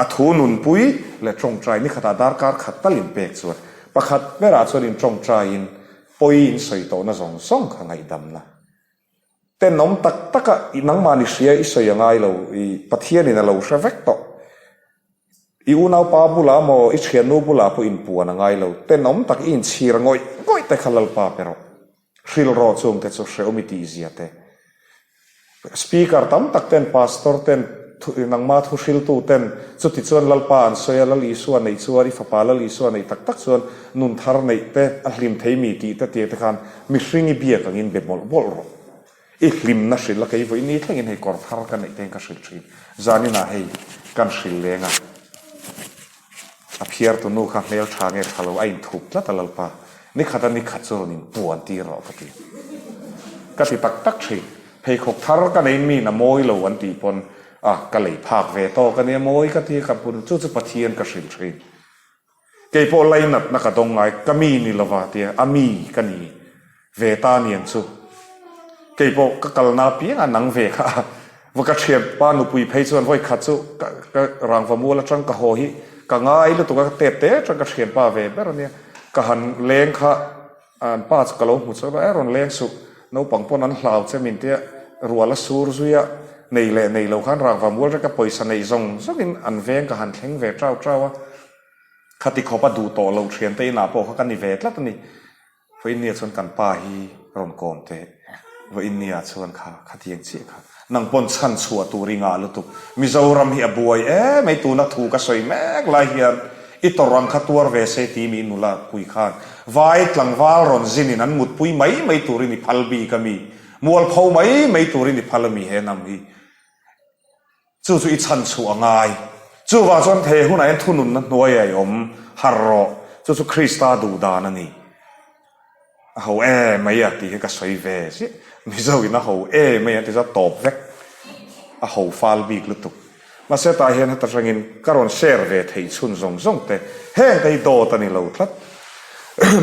A thu nunpui leh tawngtai ni khatah darkar khat tal in pek chuan pakhat berah chuan in tawngtaiin pawi in sawi tawhna zawng zawng kha ngaihdamna tenawm tak taka nangmahni hria i sawi a ngai lo, i Pathianin a lo hre vek tawh. I unaupa bulah maw i thiannu bulah pawh inpuan a ngai lo, tenawm tak i inchhir ngawih ngawih te kha Lalpa pe rawh. Hrilh rawh chung te chu hrehawm i tih zia te. Speaker tam tak ten, Pastor ten, nangma thu hriltu ten chuti chuan Lalpa an sawi a, Lal Isua neih chuan, i fapa Lal Isua neih tak tak chuan nun thar neih te a hlim thei mi tih te tir te khan mihring i biak angin be mawlh mawlh rawh. I hlimna hrilh a, kei vawi ni thlengin hei kawr thar ka neih te hian ka hrilh thin. Zaninah hei kan hrilh leng a, a phiartu nu kha hmel tha nge tha lo a inthup tlat a Lalpa, ni khat a ni khat chu rawn inpuan tir rawh ka ti. Ka ti tak tak thin. Pheikhawk thar ka neiin miin a mawi lo an tih pawn a ka lei phak ve tawk a nia mawi ka ti a ka bun chu chu Pathian ka hrilh thin. Kei pawh lainatna ka dawng ngai, ka mi ni lova tia a mi ka ni ve ta niang chu. Kei pawh ka kalna apiang a nang ve kha a va ka thianpa nupui phei chuan vawi khat chu ka ka rangva mual atang ka haw hi ka ngai lutuk a, ka tep te atang ka thianpa ve ber ania ka han leng kha An pa chu ka lo hmu chuan a rawn leng suh, naupang pawn an hlau che min tia rual a sur zui a, nei leh nei lo khan rangva mual reka pawisa neih zawng zawngin an veng ka han thleng ve trau trau a, khati khawp a duh tawh loh thiante inah pawh kha ka ni ve tlat a ni. Vawiinnia chuan kan pa hi rawn kawm teh. Vawiinnia chuan kha khatiang chiah kha nang pawn chhan chhuah tur i ngah lutuk. Mizoram hi a buai em mai tuna thu ka sawi mek lai hian i tawrh ang kha tuar ve se ti mi nula pui khan vai tlangval rawn zinin an mutpui mai mai turin i phal bik a mi, mualpho mai mai turin i phal a mi he hnam hi. Chu chu i chhan chhuah a ngai. Chuvang chuan he hunah hian thununna hnuaiah i awm har rawh. Chu chu Krista duh dan a ni. A ho em mai a tih hi ka sawi ve ziah. Mizo in a ho em mai a ti chuan tawp vek. A ho fal bik lutuk. Mahse tah hian heta tangin ka rawn share ve theih chhun zawng zawng te. Heng te hi dawt a ni lo tlat.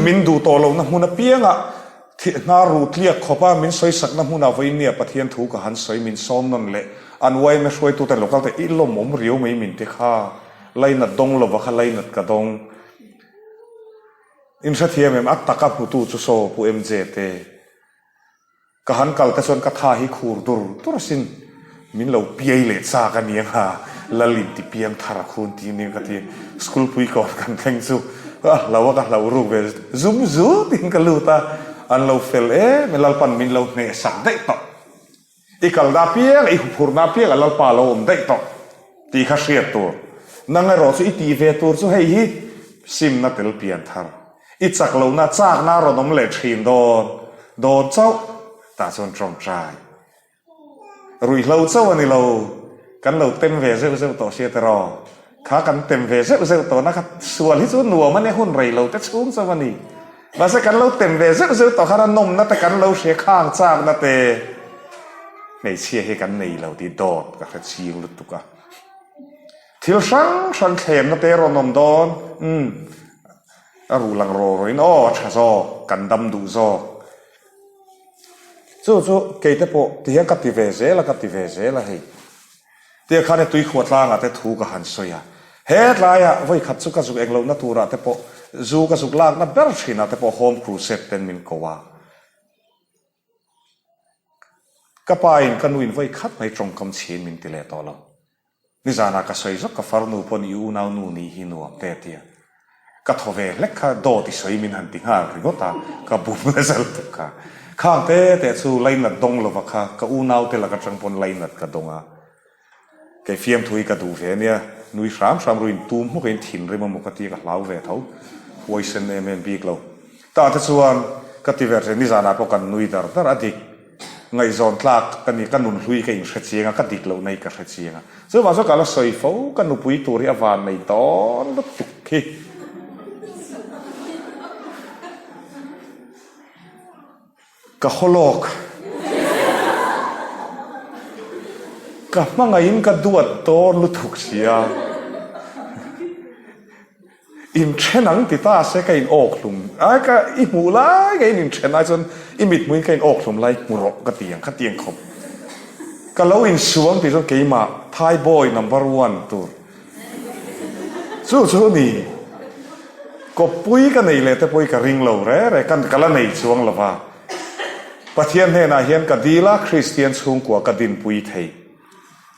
Min duh tawh lohna hmun apiangah Thihna ruh tliak khawpa min sawisakna hmunah vawiinnia Pathian thu ka han sawi min sawm nawn leh an yma hruaituten lo kal teh i lawmawm riau mai min ti kha lainat dawng lova kha lainat ka dawng. In hrethiam em a taka hmutu chu saw Pu MJ te ka han kal te chuan ka tha hi khur dur dur asin. Min lo piai leh chak a ni anga, Lal in ti piang thar a khun ti nia ka ti. School pui kawn kan thleng chu a hlo a ka hlo ruk ve zum zut in ka lut a, an lo fel em e Lalpan min lo hneh sak daih tawh. I kalna apiang i huphurhna apiang a Lalpa lo awm daih tawh tih kha hriat tur. Nang erawh chu i tih ve tur chu hei hi simna tel pian thar. I chak lohna chakna a rawn awm leh thin dawn dawn chauh. Tah chuan tawngtai. Ruihhlo chauh a ni lo, kan lo tem ve zeuh zeuh tawh sia tiraw? Kha kan tem ve zeuh zeuh tawhna kha sual hi chu nuam a nia hun rei lo te chhung chauh a ni. Mahse kan lo tem ve zeuh zeuh tawh khan a nawmna te kan lo hria khang chakna te hmeichhia hi kan nei lo tih dawt ka hre ching lutuk a. Thil hrang hrang thlemna te rawn awm dawn, umm a ruh lang raw rawhin aw a tha zawk, kan dam duh zawk. Chu chu keite pawh ti hian ka ti ve zel a, ka ti ve zel a hei. Tia khan he tuikhuah tlangah te thu ka han sawi a. He tlaiah vawi khat chu ka zuk eng lohna turah te pawh zu ka zuk lakna ber thinah te pawh Home Crusade ten min ko a. Ka pa in ka nu in vawi khat mai tawngkam chhin min ti leh tawh lo. Nizanah ka sawi zawk ka farnu pawn i unau nu nih hi nuam te a ti a. Ka thaw ve hlek kha dawt i sawi min han ti nghal ringawt a, ka bum nasa lutuk kha. Khang te te chu lainat dawng lova kha ka unau te lak atang pawn lainat ka dawng a. Kei fiamthu hi ka duh ve ania, nui hram hram ruin tum hmuk in thinrim a maw ka ti a ka hlau ve tho. Huaisen em em bik lo. Tah te chuan ka ti ve reng nizanah pawh kan nui dar dar a dik. Ngaihzawn tlak ka ni, ka nun hlui ka inhre chiang a, ka dik loh na hi ka hre chiang a. Chuvang chuan ka la sawi fo, ka nupui tur hi a van nei dawn lutuk hi. Ka haw lawk. Ka hmangaihin ka duat dawn lutuk sia. Inthen ang ti ta se ka in awk hlum ai ka i hmuh lai ka in inthen ai chuan i mithmuhin ka in awk hlum lai hmu rawh ka ti ang kha tiang khawp ka lo insuang tih chuan keimah Thai boy number one tur chu chu ni kawppui ka nei leh te pawh hi ka ring lo re re ka ka la nei chuang lova Pathian hnenah hian ka dil a Kristian chhungkua ka dinpui thei.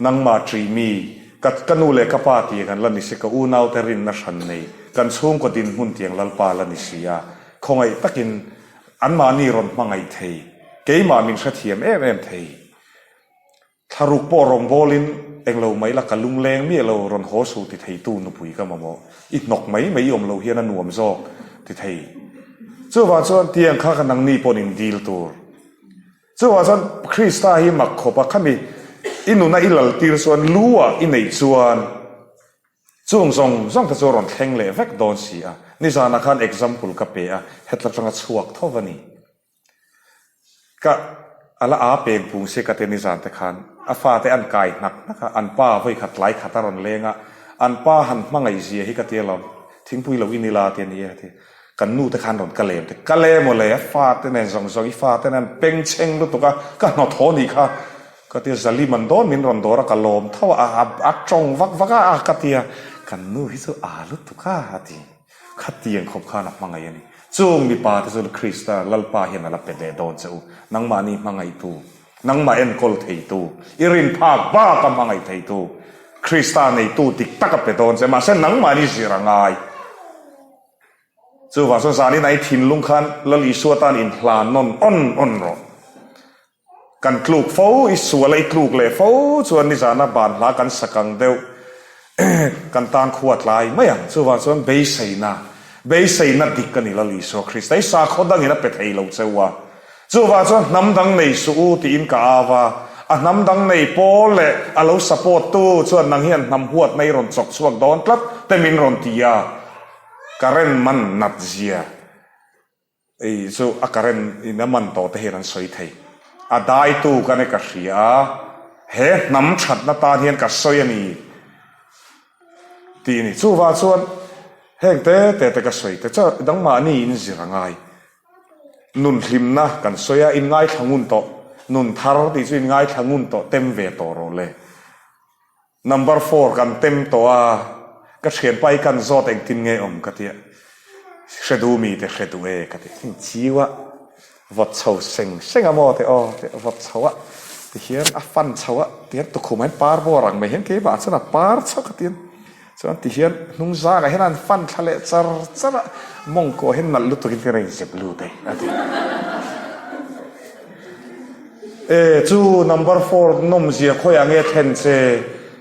Nangmah ṭih mi, ka ka nu leh ka pa tiang an la ni si, ka unaute rinna hran nei, kan chhungkaw dinhmun tiang Lalpa la ni si a, khawngaih takin anmahni rawn hmangaih thei, keimah min hrethiam em em thei. Thlaruk pawh rawngbawlin englo mai la ka lungleng miah lo rawn haw suh ti theitu nupui ka mamawh, i hnawk mai mai i awm loh hian a nuam zawk ti thei. Chuvang chuan tiang kha ka nangni paw'n in dil tur. Chuvang chuan Krista hi mak khawp a, khami i nuna i lal tir chuan lu ah i neih chuan chung zawng zawng te chu a rawn thleng leh vek dawn si a. Nizanah khan example ka pe a, hetla tanga chhuak tho va ni. Ka a la a peng pung si ka ti nizan te khan a fate an kai hnak hnak a, an pa vawi khat tlai khat a rawn leng a, an pa han hmangaih zia hi ka ti alawm, thingpui lo in ila ti a ni e a ti. Kan nu te khan rawn ka lem te, ka le mawle, a fate nen zawng zawng i fate nen an peng chheng lutuk a, ka hnawt haw nih kha, ka tia Zalim an dawn min rawn dawr a, ka lawm tho a, a a tawng vak vak a, a ka tia, kan nu hi chu a lutuk a, a ti. Khatiang khawp khan a hmangaih a ni. Chung mipa te chu Krista Lalpa hian a la pe leh dawn che u, nangmahni hmangaihtu, nangmah enkawl theitu, i rin phak bak a hmangaih theitu, Krista neitu dik tak a pe dawn che, mahse nangmahni zir a ngai. Chuvang chuan zanin a i thinlung khan Lal Isua tan inhlan nawn awn awn rawh. Kan tluk fo, i sual a i tluk leh fo chuan nizana ban hla kan sak ang deuh kan tan khua tlai mai ang. Chuvang chuan beiseina, beiseina dik a ni Lal Isua Krista. I sakhaw dangin a pe thei lo cheu a. Chuvang chuan hnam dang nei suh u tiin ka au a, a hnam dang nei pawl leh a lo support tu chuan nang hian hnam huatna i rawn chawk chhuak dawn tlat te min rawn ti a. Current man nat zia ei chu a current in a man tawh te hian an sawi thei. A daitu ka ne ka hria a, he hnam thatna tan hian ka sawi a ni tih a ni. Chuvang chuan heng te te te ka sawi te chuan dangmahni in zir a ngai. Nun hlimna kan sawi a, in ngaithla ngun tawh, nun thar tih chu in ngaithla ngun tawh tem ve tawh rawh le. Number four kan tem tawh a, ka thianpa hi kan zawt engtin nge awm ka tia, hre duh mi te hre duh e ka ti thing chiu a, vawt chho seng seng a maw te aw te vawt chho a ti hian a fan chho a ti hian tukhum ah hian par bawr ang mai hian keimah ah chuan a par chho ka ti chuan ti hian hnung zang ah hian an fan thla leh char char a, mawngkaw hian nalh lutuk in ka rawn zep lut e a ti. E, chu number four nawmzia khawiah nge thlen che?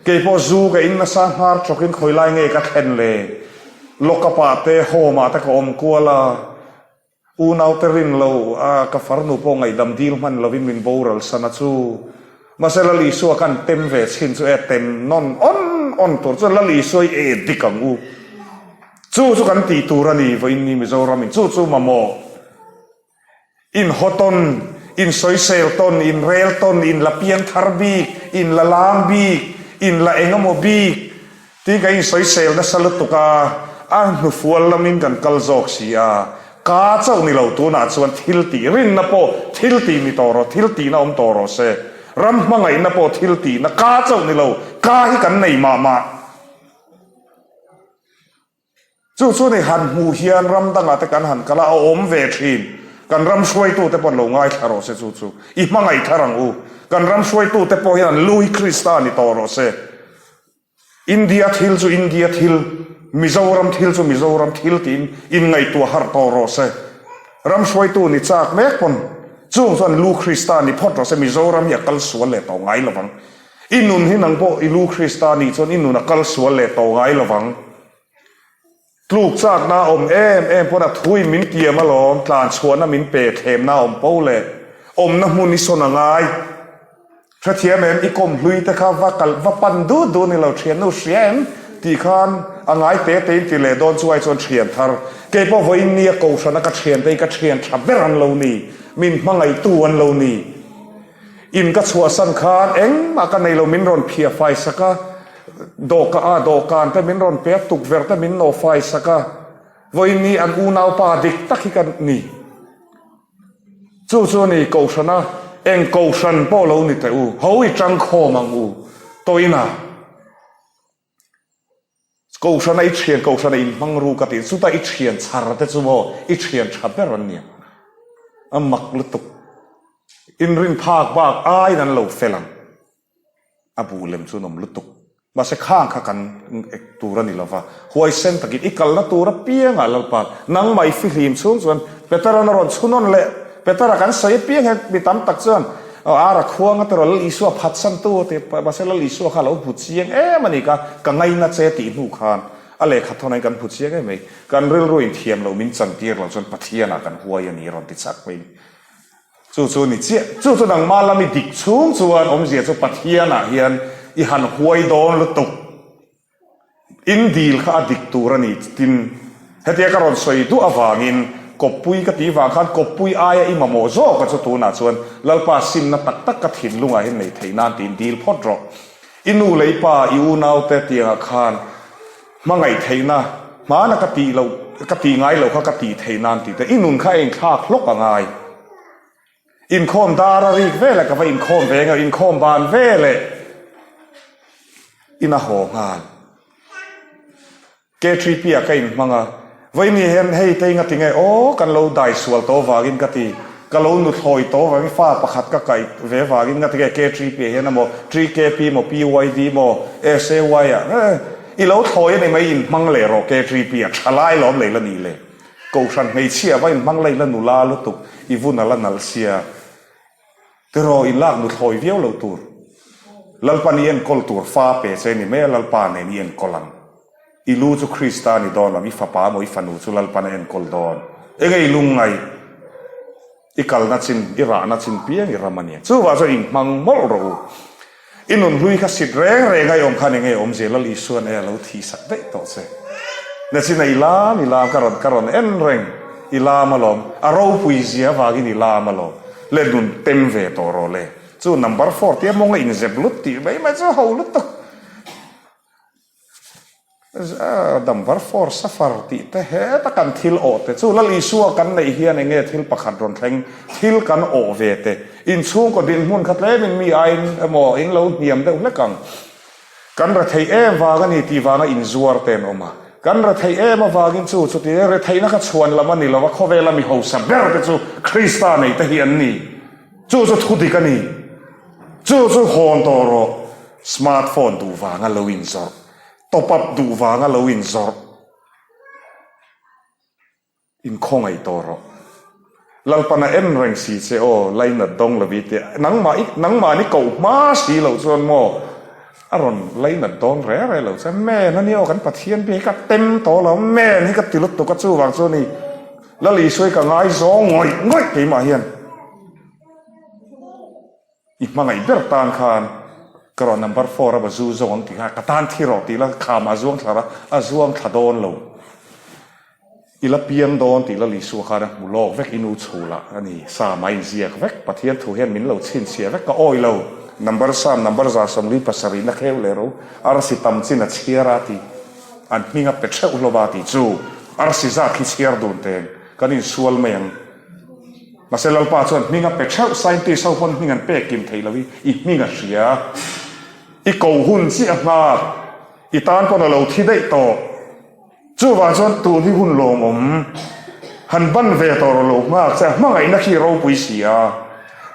Kei pawh zu ka in nasa nghar tawkin khawi lai nge ka thlen le? Lock up ah te, home ah te ka awm kual a. Unaute rin lo a, ka farnu pawh ngaihdam dil hman lovin min boral san a chu. Mahse Lal Isua khan tem ve chhin chu e tem nawn awn awn tur chuan Lal Isua hi e dik ang u. Chu chu kan tih tur a ni vawiin ni Mizoramin chu chu mamawh inhaw tawn, insawisel tawn, inrel tawn, inla piangthar bik, inla lam bik, inla engemaw bik Tin kan insawisel nasa lutuk a, a hnufual lamin kan kal zawk si a, ka chauh ni lo tunah chuan thil tih rinna pawh thil tih ni tawh rawh, thil tihna awm tawh rawh se, ram hmangaihna pawh thil tihna ka chauh ni lo, ka hi kan nei mah mah. Chu chu ni han hmuh hian ram dangah te kan han kal a, a awm ve thin. Kan ram hruaitute pawh an lo ngaithla rawh se chu chu. I hmangaih thar ang u. Kan ram hruaitute pawh hian an lu hi Krista ni tawh rawh se. India thil chu India thil, Mizoram thil chu Mizoram thil tiin inngaihtuah harh tawh rawh se. Ram hruaitu ni chak mek pawn chung chuan lu Krista ni phawt rawh se, Mizoram hi a kal sual leh tawh ngai lovang. I nun hi nang pawh i lu Krista nih chuan i nun a kal sual leh tawh ngai lovang. Tluk chakna a awm em em pawn a thuin min tiam alawm, tlan chhuahna min pe thlemna a awm po leh awmna hmun i sawn a ngai. Hrethiam em, i kawm hlui te kha va kal va pan dut dut ni lo, thiannu hria em tih khan a ngai te te in ti leh dawn chuai chuan thian thar. Kei pawh vawiin nia kohhrana ka thian te hi ka thian tha ber an lo ni, min hmangaihtu an lo ni. In ka chhuahsan khan engmah ka nei lo, min rawn phiah fai sak a, dawhka a dawhkan te min rawn pe a, tukverh te min nawh fai sak a, vawiin ni an unaupa dik tak hi ka ni. Chu chu a ni Kohhrana eng Kohhran pawh lo ni teh u, ho i tangkhawm ang u, tawina. Kohhrana i thian, Kohhrana inhmang ru ka tih chuta i thian chhar te chu maw i thian tha ber an nia. A mak lutuk. Inrin phak bak aiin an lo fel ang. A buh lem chu an awm lutuk. Mahse khang kha kan ek tur a ni lova. Huaisen takin i kalna tur apiangah Lalpa nangmah i fihlim chhung chuan Petera'n a rawn chhunawn leh Petera kan sawi apiang hian mi tam tak chuan Ara khuang a ti rawh, Lal Isua phatsantu a ti, mahse Lal Isua kha a lo hmu chiang em a ni ka, ka ngaina che tih hnu khan a lehkha thawn kan hmu chiang em mai, kan rilru in thiam loh min chantir loh chuan Pathianah kan huai a ni a rawn ti chak mai. Chu chu ni chiah, chu chu nangmah lam i dik chhung chuan awmzia chu Pathianah hian i han huai dawn lutuk. In dil kha a dik tur a ni tin hetia ka rawn sawi duh avangin kawppui ka tih vang khan kawppui aia i mamawh zawk a chu tunah chuan Lalpa simna tak tak ka thinlungah hian nei theih nan tiin dil phawt rawh. I nu leh i pa i unaute tiangah khan hmangaih theihna hmana ka tih loh ka tih ngai loh kha ka tih theih nan tih te i nun kha a inthlak hlawk a ngai. Inkhawm dar a rik veleh ka va inkhawm ve ngeuh, inkhawm ban veleh in a haw nghal. K3P ah ka inhmang a, vawiin hian hei te inga tinge aw kan lo dai sual tawh vangin ka ti, ka lo nuthlawi tawh vangin fa pakhat ka kaih ve vangin nga tinge K3P ah hian emaw 3KP emaw PYD emaw SAY ah eh i lo thlawi a ni mai inhmang leh rawh K3P ah thalai lawm lei la nih le. Kohhran hmeichhia va inhmang la ila nula lutuk i vun a la nalh sia. Tiraw in lak nuthlawi viau lo tur. Lalpan i enkawl tur fa pe che ni mai a Lalpa nen i enkawl ang. I lu chu Krista ni dawn lam i fapa emaw i fanu chu Lalpan a enkawl dawn. Enge i lungngaih? I kalna chin, i rahna chin piang i ram a nia. Chuvah chuan inhmang mawlh rawh u. I nunhlui kha sit reng reng a i awm khan enge awmzia Lal Isua'n e a lo thih sak daih tawh che. Nachin a i lam, i lam ka rawn ka rawn en reng, i lam alawm, a ropui zia avangin i lam alawm, le nun tem ve tawh rawh le. Chu number four tia mawng a inzep lut tih mai mai chu a ho lutuk. Damvar for safar tih te heta kan thil awh te chu Lal Isua kan neih hian eng nge thil pakhat rawn thleng thil kan awh ve te inchhungkaw dinhmun kha tlemin mi aiin emaw in lo hniam deuh hlek ang. Kan retheih em vang a ni tih vanga inzuar te an awm a, kan retheih em avangin chu chuti retheihna kha chhuan lam a ni lo a, khawvela mi hausa ber te chu Krista nei te hi an ni. Chu chu thu dik a ni. Chu chu hawn tawh rawh. Smart phone duh vanga lo inzawrh, top up duh vanga lo inzawrh, inkhawngaih tawh rawh. Lalpan a en reng si che aw, lainat dawng lo i tih nangmah i nangmahni koh hma si loh chuan maw a rawn lainat dawn reng reng lo che. Men a nia aw kan Pathian bia hi ka tem tawh lo, men hi ka ti lutuk a chuvang chuan i. Lal Isua hi ka ngaizawng ngawih ngawih keimah hian. I hmangaih ber tan khan ka rawn number four a va zu zo ang tih kha ka tan thi rawh tih la kham a zuang thla a, a zuang thla dawn lo. I la piang dawn tih la Isua khan a hmu lawk vek i nu chhul ah a ni. Sam a inziak vek, Pathian thu hian min lo chhinchhiah vek ka awi lo. Number Sam number 127 na kheu leh ro arsi tam chin a chhiar a ti. An hming a pe theuh hlawm a tih chu arsi zat khi chhiar dun teng kan insual mai ang. Mahse Lalpa chuan hming a pe theuh, scientist ho pawn hming an pek kim thei lo i, i hming a hria, i ko hun chiah a nghak, i tan pawn a lo thi daih tawh. Chuvang chuan tun hi hun lawmawm han ban ve tawh rawh lo nghak che a, hmangaihna khi ropui si a,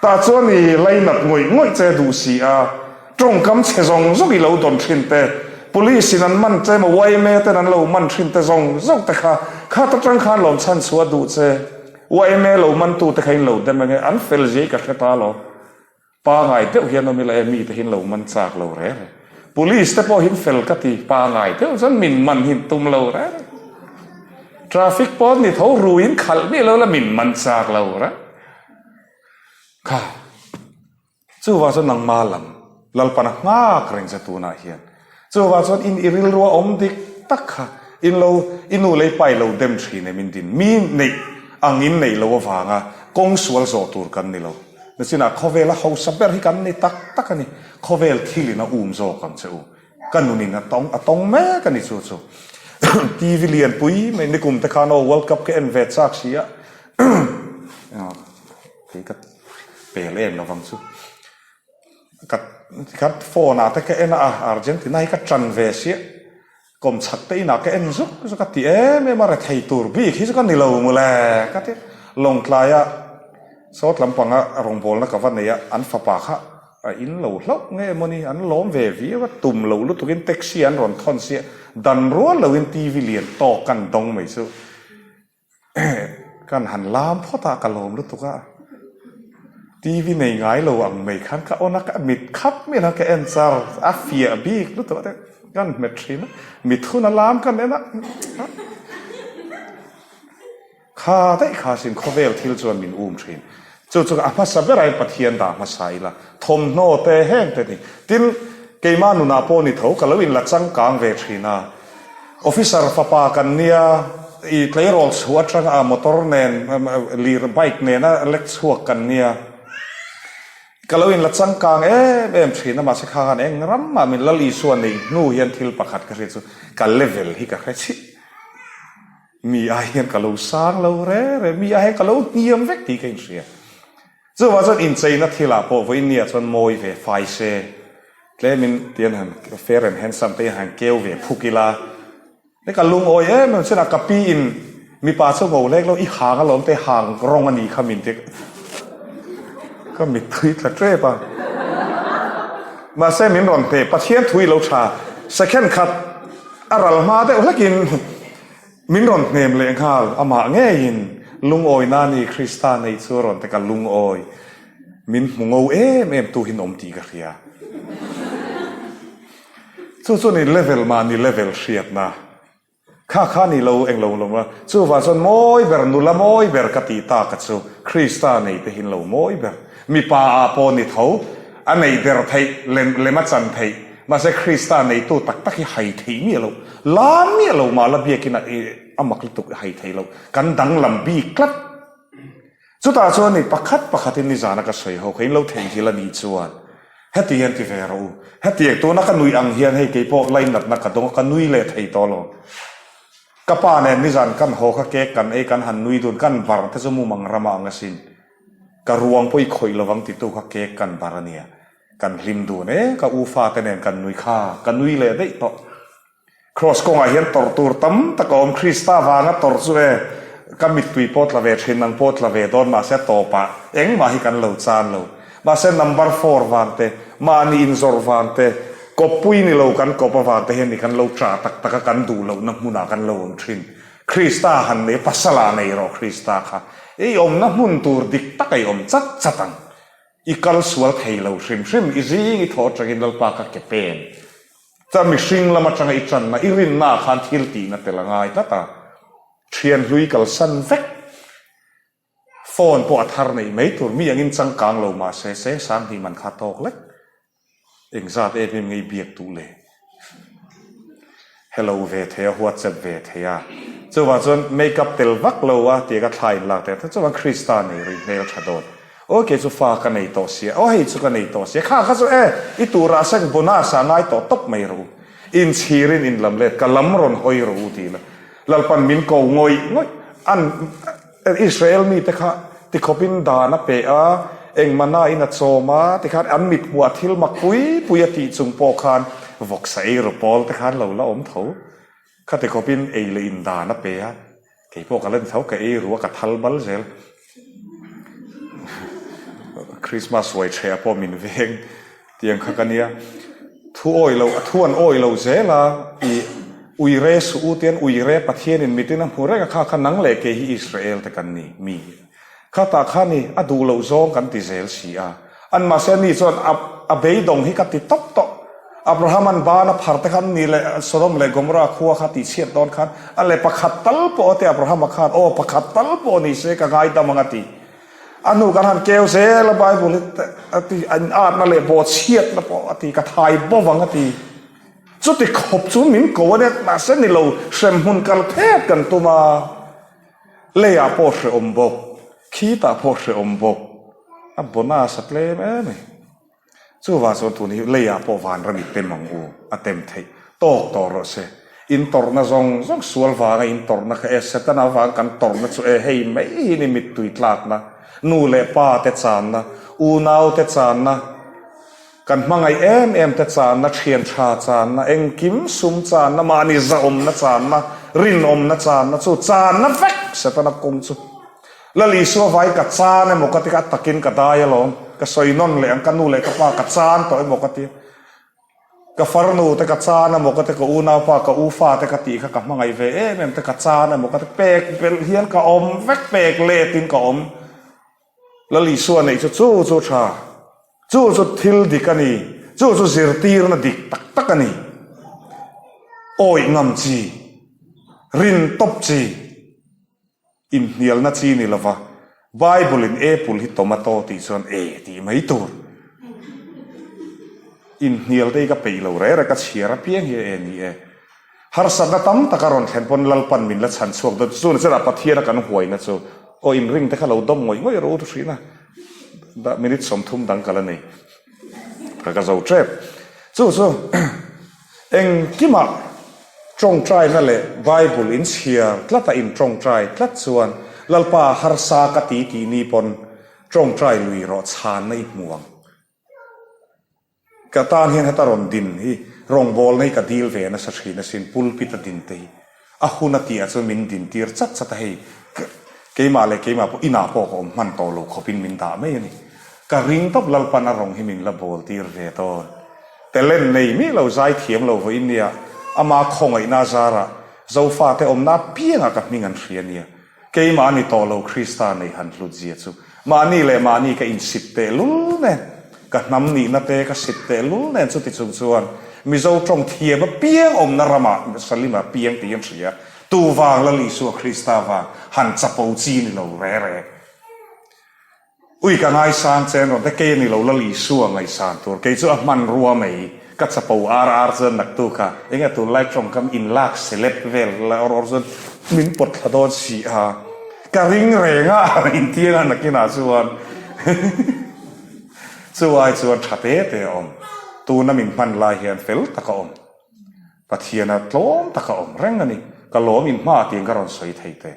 tah chuan i lainat ngawih ngawih che duh si a, tawngkam chhe zawng zawng i lo dawn thin te, police in an man che emaw yma ten an lo man thin te zawng zawng te kha, khat atang khan lawm chhan chhuah duh che. Yma lo mantu te kha in lo dem ange, an fel zia i ka hre ta lo. Pangai deuh hian awm ila e, mi te hi in lo man chak lo re re. Police te pawh hi in fel ka ti, pangai deuh chuan min man hi in tum lo re re. Traffic pawh ni tho rui in khalh miah lo la min man chak lo re. Kha. Chuvang chuan nangma lam Lalpan a nghak reng che tunah hian. Chuvang chuan in i rilru a awm dik tak kha in lo i nu lei pai lo dem thin em in din mi neih ang in neih lo avanga kawng sual zawh tur kan ni lo. Nachinah khawvela hausa ber hi kan ni tak tak a ni. Khawvel thil in a um zawk ang che u. Ka nunin a tawng a tawng mek a ni chu chu. TV lian pui mai nikum te khan aw World Cup ka en ve chak si a. Kei ka pel em lovang chu. Ka tikhan phone ah te ka en a, Argentina hi ka tan ve sia. Kawm chhak te inah ka en zuk zuk a ti em em a, rethei tur bik hi chu ka ni lo mawle ka ti. Lawngtlai a sawt lampanga rawngbawlna ka va nei a, an fapa kha a in lo hlauh nge mawni, an lawm ve viau a, tum loh lutukin taxi an rawn thawn sia, dan rual loin TV lian tawk kan dawng mai chu. Kan han lam phawt a, ka lawm lutuk a. TV nei ngai lo ang mai khan ka on a, ka mit khap miah lo ka en char, a fiah bik lutuk a, kan hmet thin a, mithun a lam kan en a, kha daih kha sin khawvel thil chuan min um thin. Chu chu a hmasa berah hian Pathian dah hmasa ila, thawmhnaw te heng te ni. Tin, keimah nunah pawh ni tho, ka lo inla changkang ve thin a. Officer fapa kan nia, i tleirawl chhuah atanga a motor nen, lir bike nena lek chhuak kan nia. Ka lo inla changkang em em thin a, mahse kha khan eng ramah min Lal Isua neih hnu hian thil pakhat ka hriat chu ka level hi ka hre chih. Mi ai hian ka lo sang lo re re, mi ai hian ka lo hniam vek tih ka inhria. Chuvang chuan incheina thilah pawh vawiinnia chuan mawi ve fai se, tlemin tian han fair and handsome te hian han keu ve phuk ila, ni ka lungawi em em chuan a ka pi in mipa chu ngo hlek lo i hang alawm te hang rawng a nih kha min ti ka mittui tla tep a. Mahse min rawn pe Pathian thu i lo tha second khat a ral hma deuh hlekin Min rawn hnem leh nghal, amah ngeiin lungawina ni Krista neih chu a rawn ti ka lungawi. Min hmu ngo em em tu hin awm tih ka hria. Chu chu ni level mah ni level hriatna. Kha kha ni lo eng lo lo a, chuvang chuan mawi ber nula mawi ber ka tih tak a chu Krista nei te hin lo mawi ber. Mipa ah pawh ni tho, a neih der theih, lem lem a chan theih. Mahse Krista neitu tak tak hi hai theih miah lo, la miah lo mah la biakin a a mak lutuk i hai thei lo, kan danglam bik tlat. Chutah chuan ni pakhat pakhatin nizana ka sawi ho kha in lo theihnghilh a nih chuan heti hian ti ve rawh u, hetiang tuna ka nuih ang hian hei keipawh lainatna ka dawng a, ka nui leh thei tawh lo. Ka pa nen nizan kan haw kha cake kan ei kan han nui dun, kan bar te chu mumang rama ang asin. Ka ruang pawh i khawih lovang titu kha cake kan bar a nia. Kan hlim dun e, ka u fate nen kan nui kha, ka nui leh daih tawh. Kraws kawngah hian tawrh tur tam tak a awm, Krista vanga tawrh chu e, ka mittui pawh tla ve thin, nang pawh tla ve dawn mahse tawpah engmah hi kan lo chan lo. Mahse number four vang te, mahni inzawrh vang te, kawppui ni lo kan kawp avang te hian ni kan lo ṭah tak tak a, kan duh lohna hmunah kan lo awm thin. Krista han nei, pasal ah nei rawh Krista kha. I awmna hmun tur dik tak a i awm chat chat ang. I kal sual thei lo hrim hrim, i zing i thaw atangin Lalpa ka ke pen. Chuan mihring lam atanga i tanna, i rinna ah khan thil tihna tel a ngai tlat a. Thian hlui kalsan vek. Phone pawh a thar neih mai tur mi angin changkang lo mahse cheng 2000 man kha tawk lek. Engzat em em ngei biak duh le? Hello ve thei a, WhatsApp ve thei a. Chuvang chuan make up tel vak lo a tia ka thla in lak teh a, chuvang Krista nei rih hmel tha dawn. Aw kei chu fa ka nei tawh sia, aw hei chu ka nei tawh sia, kha kha chu e i turah sek bonus ah ngai tawh tawp mai rawh u. Inchhirin in lam let ka lam rawn hawi rawh u ti la. Lalpan min ko ngawih ngawih an. Israel mite kha tikhawpin dan a pe a, engmahna in a chawm a, tikhan an mit hmuah thil mak pui pui a tih chung pawh khan vawksa ei ru pawl te khan lo la awm tho. Kha tikhawpin ei leh in dan a pe a, kei pawh ka la ni tho, ka ei ru a, ka thal bal zel. Christmas ruai ṭheh ah pawh min veng. Tiang kha ka nia. Thu awi lo, a thu an awi lo zel a, i uire suh u tian uire Pathianin mitin a hmu reng a, kha kha nang leh kei hi Israel te kan ni, mi kha tah kha ni, a duh loh zawng kan ti zel si a. An mahse ani chuan a a beidawng hi ka ti tawp tawh. Abraham an ban a phar te khan ni leh Sodom leh Gomorrah khua kha tihchhiat dawn khan a leh pakhat tal pawh a ti Abraham a khan aw pakhat tal pawh ni se ka ngaidam ang a ti. A hnu kan han keu zel a Bible hi a ti an atna leh bawhchhiatna pawh a ti ka thai bo vang a ti. Chuti khawp chu min ko a nia mahse ni lo hremhmun kal phet kan tum a leiah pawh hrehawm bawk khitah pawh hrehawm bawk a bonus a tlem em a ni. Chuvang chuan tun hi leiah pawh vanram i tem ang u, a tem theih tawk tawh rawh se. In tawrhna zawng zawng sual vanga in tawrhna kha e, Setana vang kan tawrhna chu e, hei mai hi ni mittui tlakna, nu leh pa te channa, unau te channa, kan hmangaih em em te channa, thian tha channa, engkim sum channa, mahni zahawmna channa, rinawmna channa chu channa vek Setana kawng chu. Lal Isua vai ka chan emaw ka ti kha a takin ka dai alawm, ka sawi nawn leh ang, ka nu leh ka pa ka chan tawh emaw ka ti, ka farnu te ka chan emaw ka ti, ka unaupa ka u fa te ka tih kha ka hmangaih ve em em te ka chan emaw ka ti, pek belh hian ka awm vek, pek let in ka awm. Lal Isua neih chu chu chu tha, chu chu thil dik a ni, chu chu zirtirna dik tak tak a ni, awih ngam chi, rin tawp chi. Inhnialna chi ni lova, Bible in apple hi tomato tih chuan e tih mai tur. Inhnial te hi ka peih lo reh reh, ka chhiar apiang hi e ni e. Harsatna tam tak a rawn thlen pawn Lalpan min la chhan chhuak dawn chu chu dah Pathian a kan huaina chu aw inring te kha lo dawm ngawih ngawih rawh u thu hrin a, dah minute 30 dang ka la nei ka ka zo tep. Chu chu. Engkimah tawngtaina leh Bible in chhiar tlata in tawngtai tlat chuan Lalpa harsa ka ti tih ni pawn tawngtai lui rawh chhanna i hmu ang. Ka tan hian heta rawn din hi rawngbawlna hi ka dil ve nasa thin asin pulpit a din te hi a hun a tih ah chuan min din tir chat chat a hei keimah leh keimah pawh inah pawh ka awm hman tawh lo khawpin min dah mai a ni. Ka ring tawp Lalpan a rawng hi min la bawl tir ve dawn. Talent nei miah lo zai thiam lo vawiin nia ama khawngaihna a zarah Zofate awmna apiangah ka hming an hria nia. Keimah a ni tawh lo Krista nei han hlut zia chu. Mahni leh mahni ka insit teh lul nen, ka hnam nihna te ka sit teh lul nen chuti chung chuan Mizo tawng thiam apiang awmna ramah Salima piang tih an hria. Tu vang Lal Isua Krista vang han chapo chi ni lo re re. Ui ka ngaisang che an rawn te kei a ni lo Lal Isua ngaihsan tur kei chu a hmanrua mai ka chapo ar ar chuan naktu kha enge tunlai tawngkam inlak celeb vel la awr awr chuan min pawt thla dawn si a ka ring reng a intiang a nakinah chuan chu ai chuan tha te te a awm tuna min hman lai hian fel tak a awm Pathiana tlawm tak a awm reng a ni ka lawm in hma tiang ka rawn sawi thei te.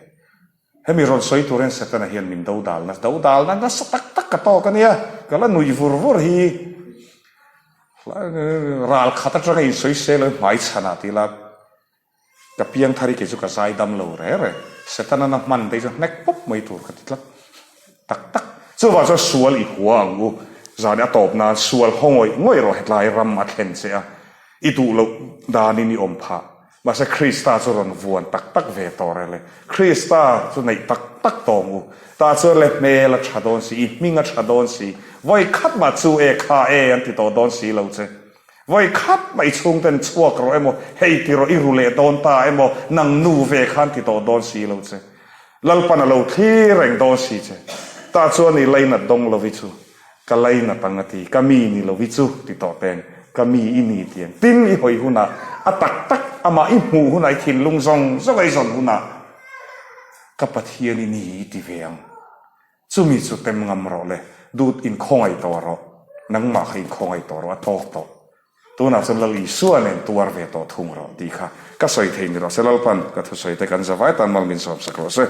Hemi rawn sawi turin Setana hian min do dalna, do dalna nasa tak tak ka tawk a nia, ka la nuih vur vur hi. Ral khat atanga insawi sel a hmai chhanah tih la, ka piang thar hi kei chu ka zai dam lo re re. Setana na hman te hi chu hnek pawp mai tur ka ti tlat tak tak. Chuvang chuan sual i hua ang u, zan a tawp nan sual haw ngawih ngawih rawh hetlai ram a thlen che a, i duh loh danin i awm phah. Mahse Krista chu rawn vuan tak tak ve tawh rel e. Krista chu neih tak tak tawng u. Tah chuan le hmel a tha dawn si, i hming a tha dawn si, vawi khat mah chu e kha e an ti tawh dawn si lo che. Vawi khat mah i chhungten chhuak rawh emaw, hei ti rawh i ru leh dawn ta emaw, nang nu ve khan ti tawh dawn si lo che. Lalpan a lo thlir reng dawn si che. Tah chuan i lainat dawng lo i chu ka lainat ang a ti, ka mi ni lo i chu ti tawh teng, ka mi i ni tiang. Tin, i hawi hunah a tak tak amah i hmuh hunah i thinlung zawng zawng a i zawn hunah ka Pathian i ni i ti ve ang. Chumi chu tem ngam rawh le, dut inkhawngaih tawh rawh, nangmah kha inkhawngaih tawh rawh, a tawk tawh. Tunah chuan Lal Isua nen tuar ve tawh thung rawh tih kha ka sawi thei ni rawh se. Lalpan ka thusawi te kan zavai tan mal min sawmsak rawh se.